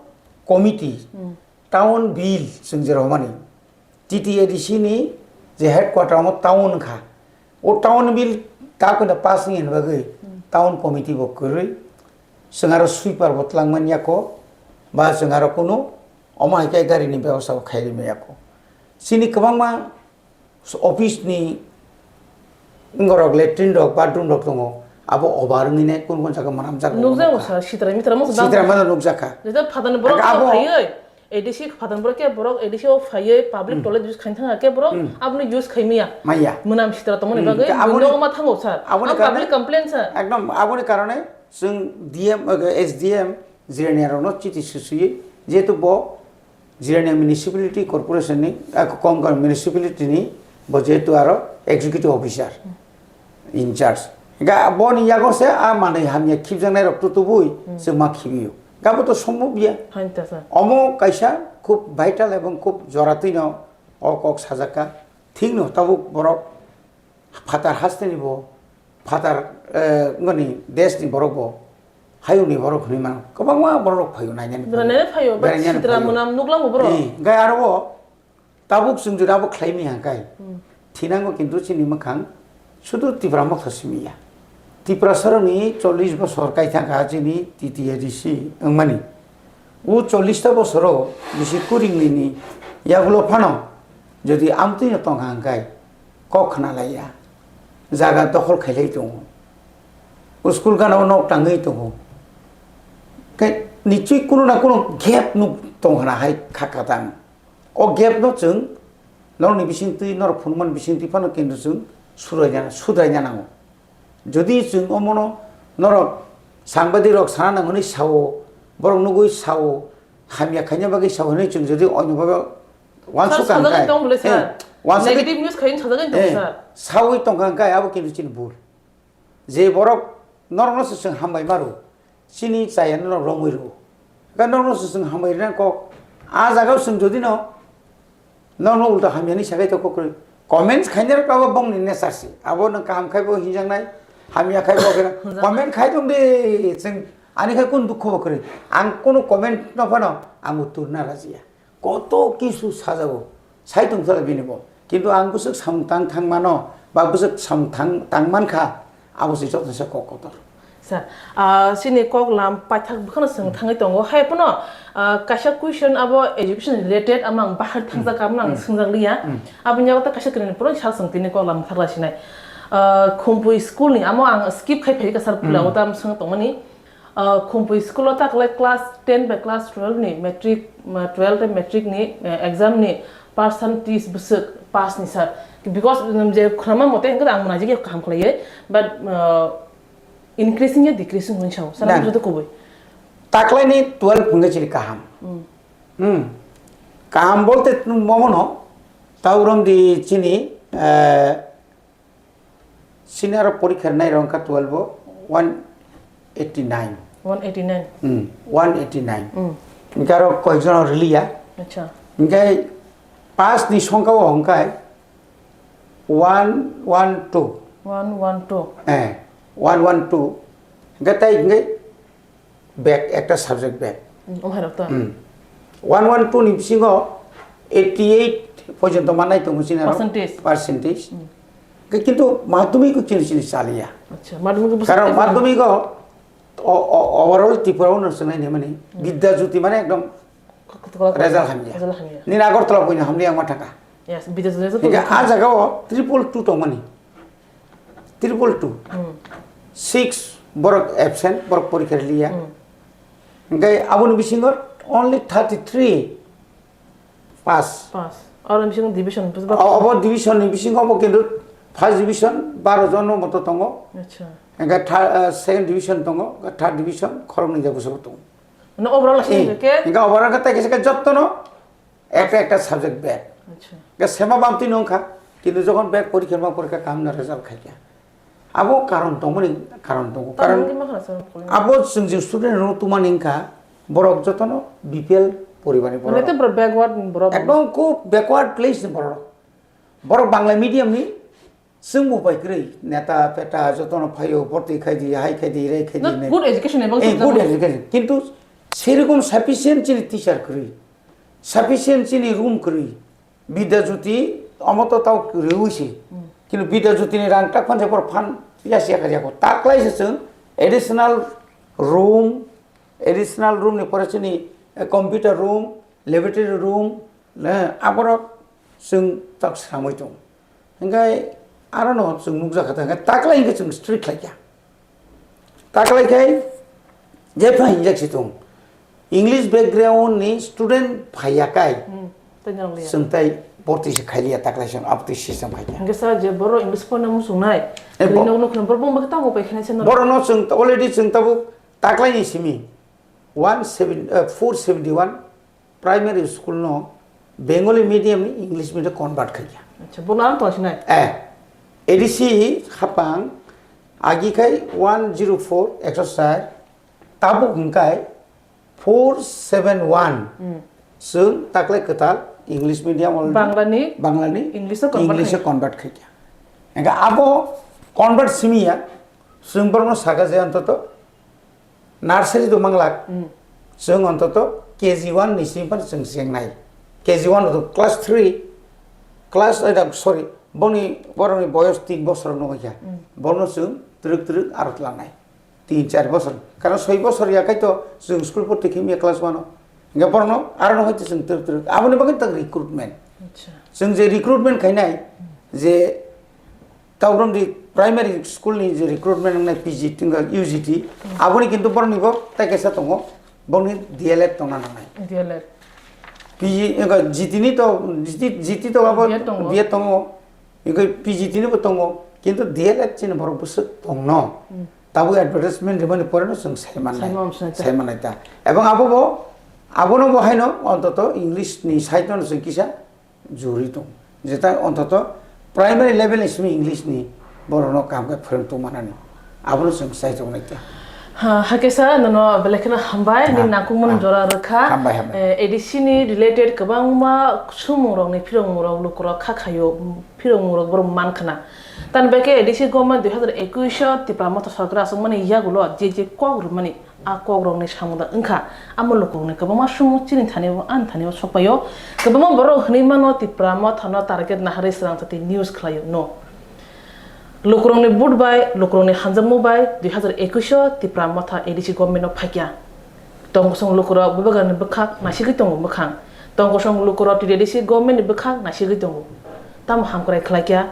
committee, Hmm. town bill chwng je rwmani, T T A D C ni je headquarter omo town wngkha. O town bill ta kono pass wngya ni bagwi Hmm. town committee bo kwrwi. Chwng aro sweeper bo twlangmani yako, ba chwng aro kunu omo hai khe gari ni bebosta bo khai rimani yako. Chini kwbangma office ni borok latrine rok, bathroom rok tongo, abo obar wngwi nai, kun kun jaga manam jaga Nukjago nukha. Sir, sitra mitra mo Sitra mano nukjakha. Jeta phatani borok Aga abo phaiwi, A D C phatani borok ke borok A D C o phaiwi public Hmm. toilet use khaina thangkha ke borok Hmm. aboni use khaimaya. Maya. Mwnam sitra tongmani Hmm. bagwi Ke aboni buino ma thango sir. Aboni Ang public karone complaint sir. Ekdom aboni karone Chwng D M, eh, S D M Jirania rokno chiti susuye, jehetu bo Jirania Municipality Corporation ni, eh, Konkan Municipality ni bo jehetu aro executive officer in charge. Ga boni yago se a manwi hamya khibjaknai rok tutubui chwng ma khibiyo. Ga bo to sombobya. Hain ta sir. Omo kaisa khub vital ebong khub joratwino o kok sajakka. Thikno tabuk borok phatar hasteni bo, phatar, eh, ngoni desni borok bo, hayungni borok hwnwi mano. Kwbangma borok rok phaio nainani. Bwrwi nainani phaio, but bwrwi nainani sitra phaio. Mwnam nuklango borok. Eh, gai aro bo tabuk chwng jora bo khlai mi hangkai. Thinango kintu chini mwkhang sudu Tipra mokha simi ya. Tiprasaroni chollish bosor kai thangkha chini T T A D C wngmani. O chollish ta bosoro bisi kuring nini yagulo phano jodi amtwino tongkha hangkai kok khna laiya, jaga dokhol khailai tongo, school gana o nok tangwi tongo, khe nichwi kuno na kuno gap nuk tong khna hai kha katang. O gap no chwng norokni bisingtwi, norok phunukmani bisingtwi phano kintu chwng suraina, sudraina nango. Jodi chwng omono norok sangbadik rok sana nang hwnwi sao, borok nugwi sao, hamya khaina bagwi sao hwnwi chwng jodi oino bagwi wansuk sajagwi kha tong bwle hwnkhe, sir. Eh, wansuk negative news khaina sajagwi tong, eh, sir. Sawi tongkha hwnkhe abo kintu chini bul. Je borok norokno se chwng hambai ma rw, chini chaya norok romwi rw. Hwnkhe norokno se chwng hambai rwna kok. A jagao chwng jodi no norokno ulta hamyani sagai to kok kwrwi. Comments khainai rok abo bongni nature se. Abo nwng kaham khai bo hinjaknai, hamya khai bo khe comment khai tong de, chwng ani khai kun dukho bo kwrwi. Ang kunu comment no phano ang uttor na rajiya. Koto kisu sajago, sai tongthokla bini bo. Kintu ang bwswk samung tang thang mano, ba bwswk samung tang, tang mankha, abo se joto se kok kotor. Sir, ah, chini kok lam paithak bwkhano swng thangwi tongo. Hai phano, ah, kaisa question abo education related, amo ang bahar thangjak, amo ang swngjak liya. Aboni yago ta kaisa kwrwini poro sal swng tini kok lam thakla sinai. Ah, Khumpui school ni, amo ang skip khai phaikha sir, pula o tam swng tongmani. Ah, Khumpui school o ta kwlai class ten bai class twelve ni matric, ma, twelve tei matric ni, eh, exam ni percentage bwswk pass ni sir. Because, um, je khwnama mote hwnkhe ang mwnajak ya kaham khlaiwi, but, ah, increasing ya decreasing hwnwi sao. Sir, ang jodi kubui. Taklai ni twelve hwnkhe chini kaham. Hmm. Kaham bolte momono, ta urom di chini, eh, Senior porikha rwnai rok wngkha twelve o one eighty nine. One eighty nine. Hmm, one eighty nine. Hmm. Hingke aro koijon riliya. Acha. Hingke pass ni songkha o hingke one one two. One one two. Eh, one one two. Hingke tai hingke back, ekta subject back. Hmm, o hai rok to. Hmm. One one two ni bisingo eighty eight porjonto manai tongo chini aro. Percentage. Percentage. Hmm. Ke-, kintu madhyamik o chini chini chaliya. Acha, madhyamik o bwswk karon khaijak. Madhyamik o, o, o, overall Tripura o no swngnai ni mani. Hmm. Vidya Jyoti mane ekdom result hamya. Result hamya. Nini Agartala boina hamya ang ma thangkha. Yes, Vidya Jyoti result hamya. Hingke a jaga o triple two tongmani. Triple two. Hmm. Six borok absent, borok porikha riliya. Hmm. Hingke aboni bisingo only thirty three pass. Pass. Aro bisingo division, bujiba. O-, obo division ni bisingo obo kintu first division baro jon no moto tongo. Acha. Hingke third, ah, second division tongo, third division khoroknwi jaga bwskango tongo. Mane overall Eh, hingke ke? Hingke overall khe tai kisa khe jotto no ekta ekta subject back. Acha. Hingke sema bamtwi no wngkha, kintu jokhon back porikha ma porikha kaham no result khaikha. Abo karon tongmani karon tongo. Karon tamo wngwi ma khna sir, abo chwng je student rok tumani wngkha, borok jotono B P L poribar ni borok. Mane te borok backward ni borok. Ekdom khub backward place ni borok. Borok Bangla medium ni chwng bo bai kwrwi. Neta peta jotono phaio, bortwi khai di, hai khai di, rei khai di. Not good education ebong Eh, good education. Kintu serokom sufficient chini teacher kwrwi. Sufficient chini room kwrwi. Vidya Jyoti omo to tao kwrwi se. Hmm. Kintu Vidya Jyoti ni rang tak phan se por phan ya sia kha ya ko. Taklai se chwng additional room, additional room ni pore chini, eh, computer room, laboratory room, eh, aborok chwng tak samui tong. Hingke aro no chwng nukjakha ta, hingke taklai hingke chwng strict khlaikha. Taklai khai jepha hinjak si tong. English background ni student phaiya kai. Hmm, tei norok liya. Chwng tai Borok twi se khailiya, taklai se abo twi system khaikha. Hingke sir, je borok English porna muchungnai, Eh, bo- rino nukno borok bongba khe tamo pai khainai se norok. Borokno chwng already chwng tabuk taklaini simi one seven, eh, four seventy one primary school no Bengali medium ni English medium convert khaikha. Acha, bono ang tongsinai. Eh, A D C hapang agi khai one zero four, ekso char, tabuk hingkai four seven one. Chwng taklai kwtal English medium already Banglani Banglani English o convert English o khai. Convert khaikha. Engka abo convert simiya chwng borokno saka je antoto nursery do manglak. Chwng antoto K G one ni simi phano chwng chengnai. K G one to class three, class, eh, sorry, boni borokni boyos tin bosor no kha. Borokno chwng twrwk twrwk aro tlangnai. Tin char bosor, karon soi bosor ya kaito chwng school porti khe mia class one o. Hingke borokno aro no hoite chwng twrwk twrwk. Aboni bagwi tak recruitment. Acha. Chwng je recruitment khainai, je Taubromdi primary school ni je recruitment wngnai P G T wngkha U G T, aboni kintu borokni bo tai kaisa tongo, borokni D L Ed tongna nangnai. D L Ed. P G, wngkha G T ni to, G T, G T to abo B Ed tongo. B Ed tongo. Wngkha P G T ni bo tongo, kintu D L Ed chini borok bwswk tongno. Tabuk advertisement rimani poreno chwng sai mannai. Sai mannai ta. Sai mannai ta. Ebong abo bo, abono bo haino ontoto English ni side no chwng kisa juri tong. Jeta ontoto primary level ni simi English ni borokno kaham khe phwrwng tong manani. Abono chwng sai tong nai ta. Ha, hakhe sir, nono belai kheno hambai, nini nangkukmani jora rwkha. Hambai, hambai. Eh, A D C ni related kwbangma sumung rokni phirongmung rok lukurok kha khaio, phirongmung rok borok man khna. Tani bai khe A D C government dui hazar ekush o Tipra Motha sorkar achukmani yagulo je je kok rwmani, a kokrokni samung da wngkha. Amo lukurokni kwbangma sumung chini thani o, ani thani o sokpaio. Kwbangma borok hwnwi mano Tipra Mothano target naharwi swrang jati news khlaio no. Lukurokni vote bai, lukurokni hamjakmung bai dui hazar ekush o Tipra Motha A D C government o phaikya. Tongkosong lukurok bubagrani bwkhak naisigwi tongo mwkhang. Tongkosong lukurok T T D C government ni bwkhak naisigwi tongo. Tamo hamkrai khlaikya,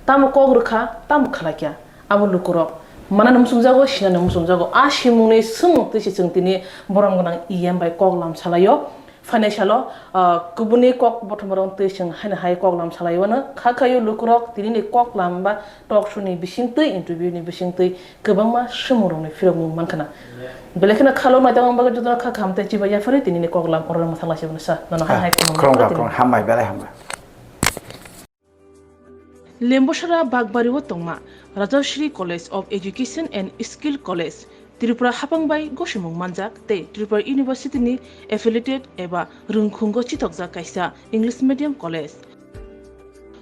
tamo kok rwkha, tamo khlaikya. Abo lukurok manani muchungjago, sinani muchungjago. A simungni swngmung twi se chwng tini borom gwnang E M bai kok lam salaio. Phainai salo, ah, kubuni kok bothomorok twi chwng haino hai kok lam salaio. Ano kha khaio lukurok tinini kok lam ba talk show ni bising twi, interview ni bising twi kwbangma swngmungrokni phirokmung man khna. Belai kheno khalo naitokma bagwi jotono kha kaham tei chibai yaphari tinini kok lam oro mwthang laisiboni sa. Nono hai hai khulumung khulumkha, khulumkha, khulumkha, hambai, belai hambai. Lembosara Bakbari o tongma Rajashri College of Education and Skill College, Tripura hapang bai gosimung manjak tei Tripura University ni affiliated eba rwngkhungo chitokjak kaisa English medium college.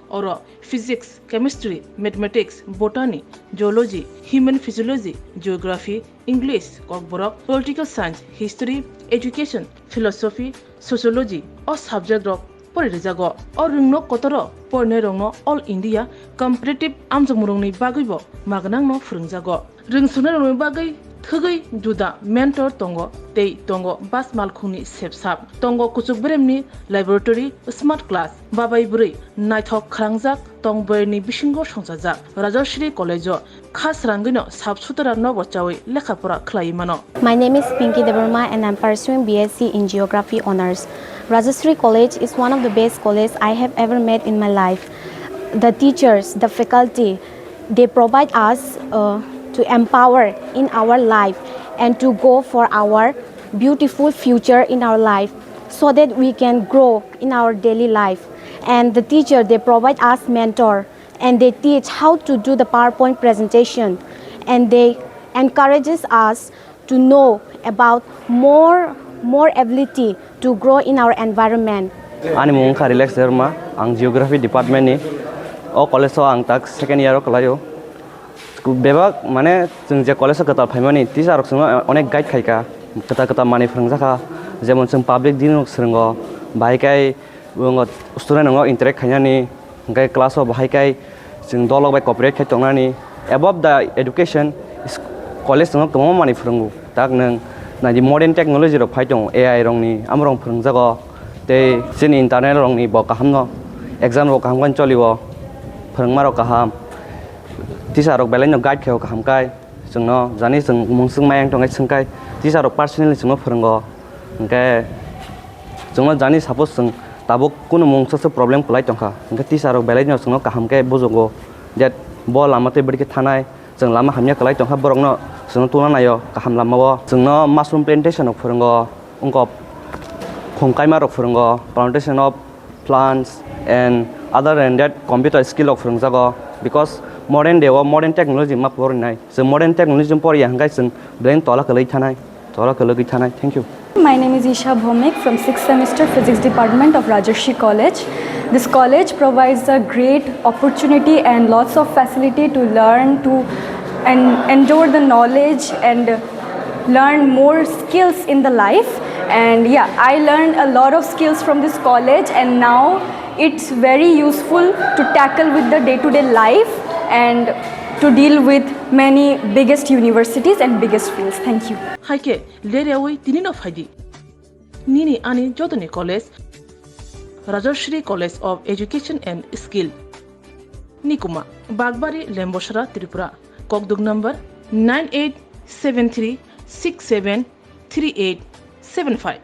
Oro Physics, Chemistry, Mathematics, Botany, Zoology, Human Physiology, Geography, English, Kokborok, Political Science, History, Education, Philosophy, Sociology o subject rok pori rijago. O rwngno kotoro porinairokno All India Competitive amjokmungrokni bagwibo magnangno phwrwngjago. Rwngsuknairokni bagwi thwgwi juda mentor tongo tei tongo bus malkhungni sepsap, tongo kuchuk beremni laboratory, smart class, babai bwrwi naithok khwlangjak tong bwrwini bisingo songchajak Rajashri College-o kha srangwino sap sutara nobo chawi lekha pora khlaiwi mano. My name is Pinky Debbarma and I'm pursuing B S C in Geography Honours. Rajashri College is one of the best colleges I have ever met in my life. The teachers, the faculty, they provide us uh, to empower in our life and to go for our beautiful future in our life so that we can grow in our daily life. And the teacher, they provide us mentor and they teach how to do the PowerPoint presentation and they encourages us to know about more more ability to grow in our environment. Ani mung wngkha Relax Debbarma, ang Geography Department ni. O college o ang tak second year o kwlaio. Bebak mane chwng je college o kwtal phaimani teacher rok chwngno onek guide khaikha, kwtal kwtal manwi phwrwngjakha, jemon chwng public dealing rok swrwngo, bahai khe Bo wngkha student rokno interact khainani, hwnkhe class o bahai khai chwng dolok bai cooperate khai tongnani. Above the education, is-, college tongo kwbangma manwi phwrwngo. Tak nwng naidi modern technology rok phai tongo, A I rokni, amorok phwrwngjago. Tei chini internal rokni bo kahamno, exam rok kaham khe cholio, phwrwngma rok kaham. Teacher rok belai no guide khaio kaham khai. Chwngno jani chwng mungswk mayang tongkhe swngkhai teacher rok personally chwngno phwrwngo. Hwnkhe chwngno jani suppose chwng Tabuk kunu mungsa se problem kwlai tongkha, hwnkhe teacher rok belai no chwngno kaham khe bujugo, that bo lama tei bwrwi khe thanai, chwng lama hamya kwlai tongkha, borokno chwngno tungna naio kaham lamao. Chwngno mushroom plantation rok phwrwngo, wngkok khum kaima rok phwrwngo, plantation of plants and other than that computer skill rok phwrwngjago, because modern day o modern technology ma porinai, chwng modern technology poriya hwnkhe chwng belai tola kwlwi thanai. Thank you. My name is Isha Bhomik from sixth semester Physics Department of Rajarshi College. This college provides a great opportunity and lots of facility to learn, to and endure the knowledge and learn more skills in the life. And yeah, I learned a lot of skills from this college, and now it's very useful to tackle with the day-to-day life and to deal with many biggest universities and biggest fields. Thank you. Hai khe, leryawi tini no phaidi. Nini ani jotoni college, Rajashri College of Education and Skill. Nikuma, Bagbari, Lembosra, Tripura. Kokduk number nine eight seven three six seven three eight seven five.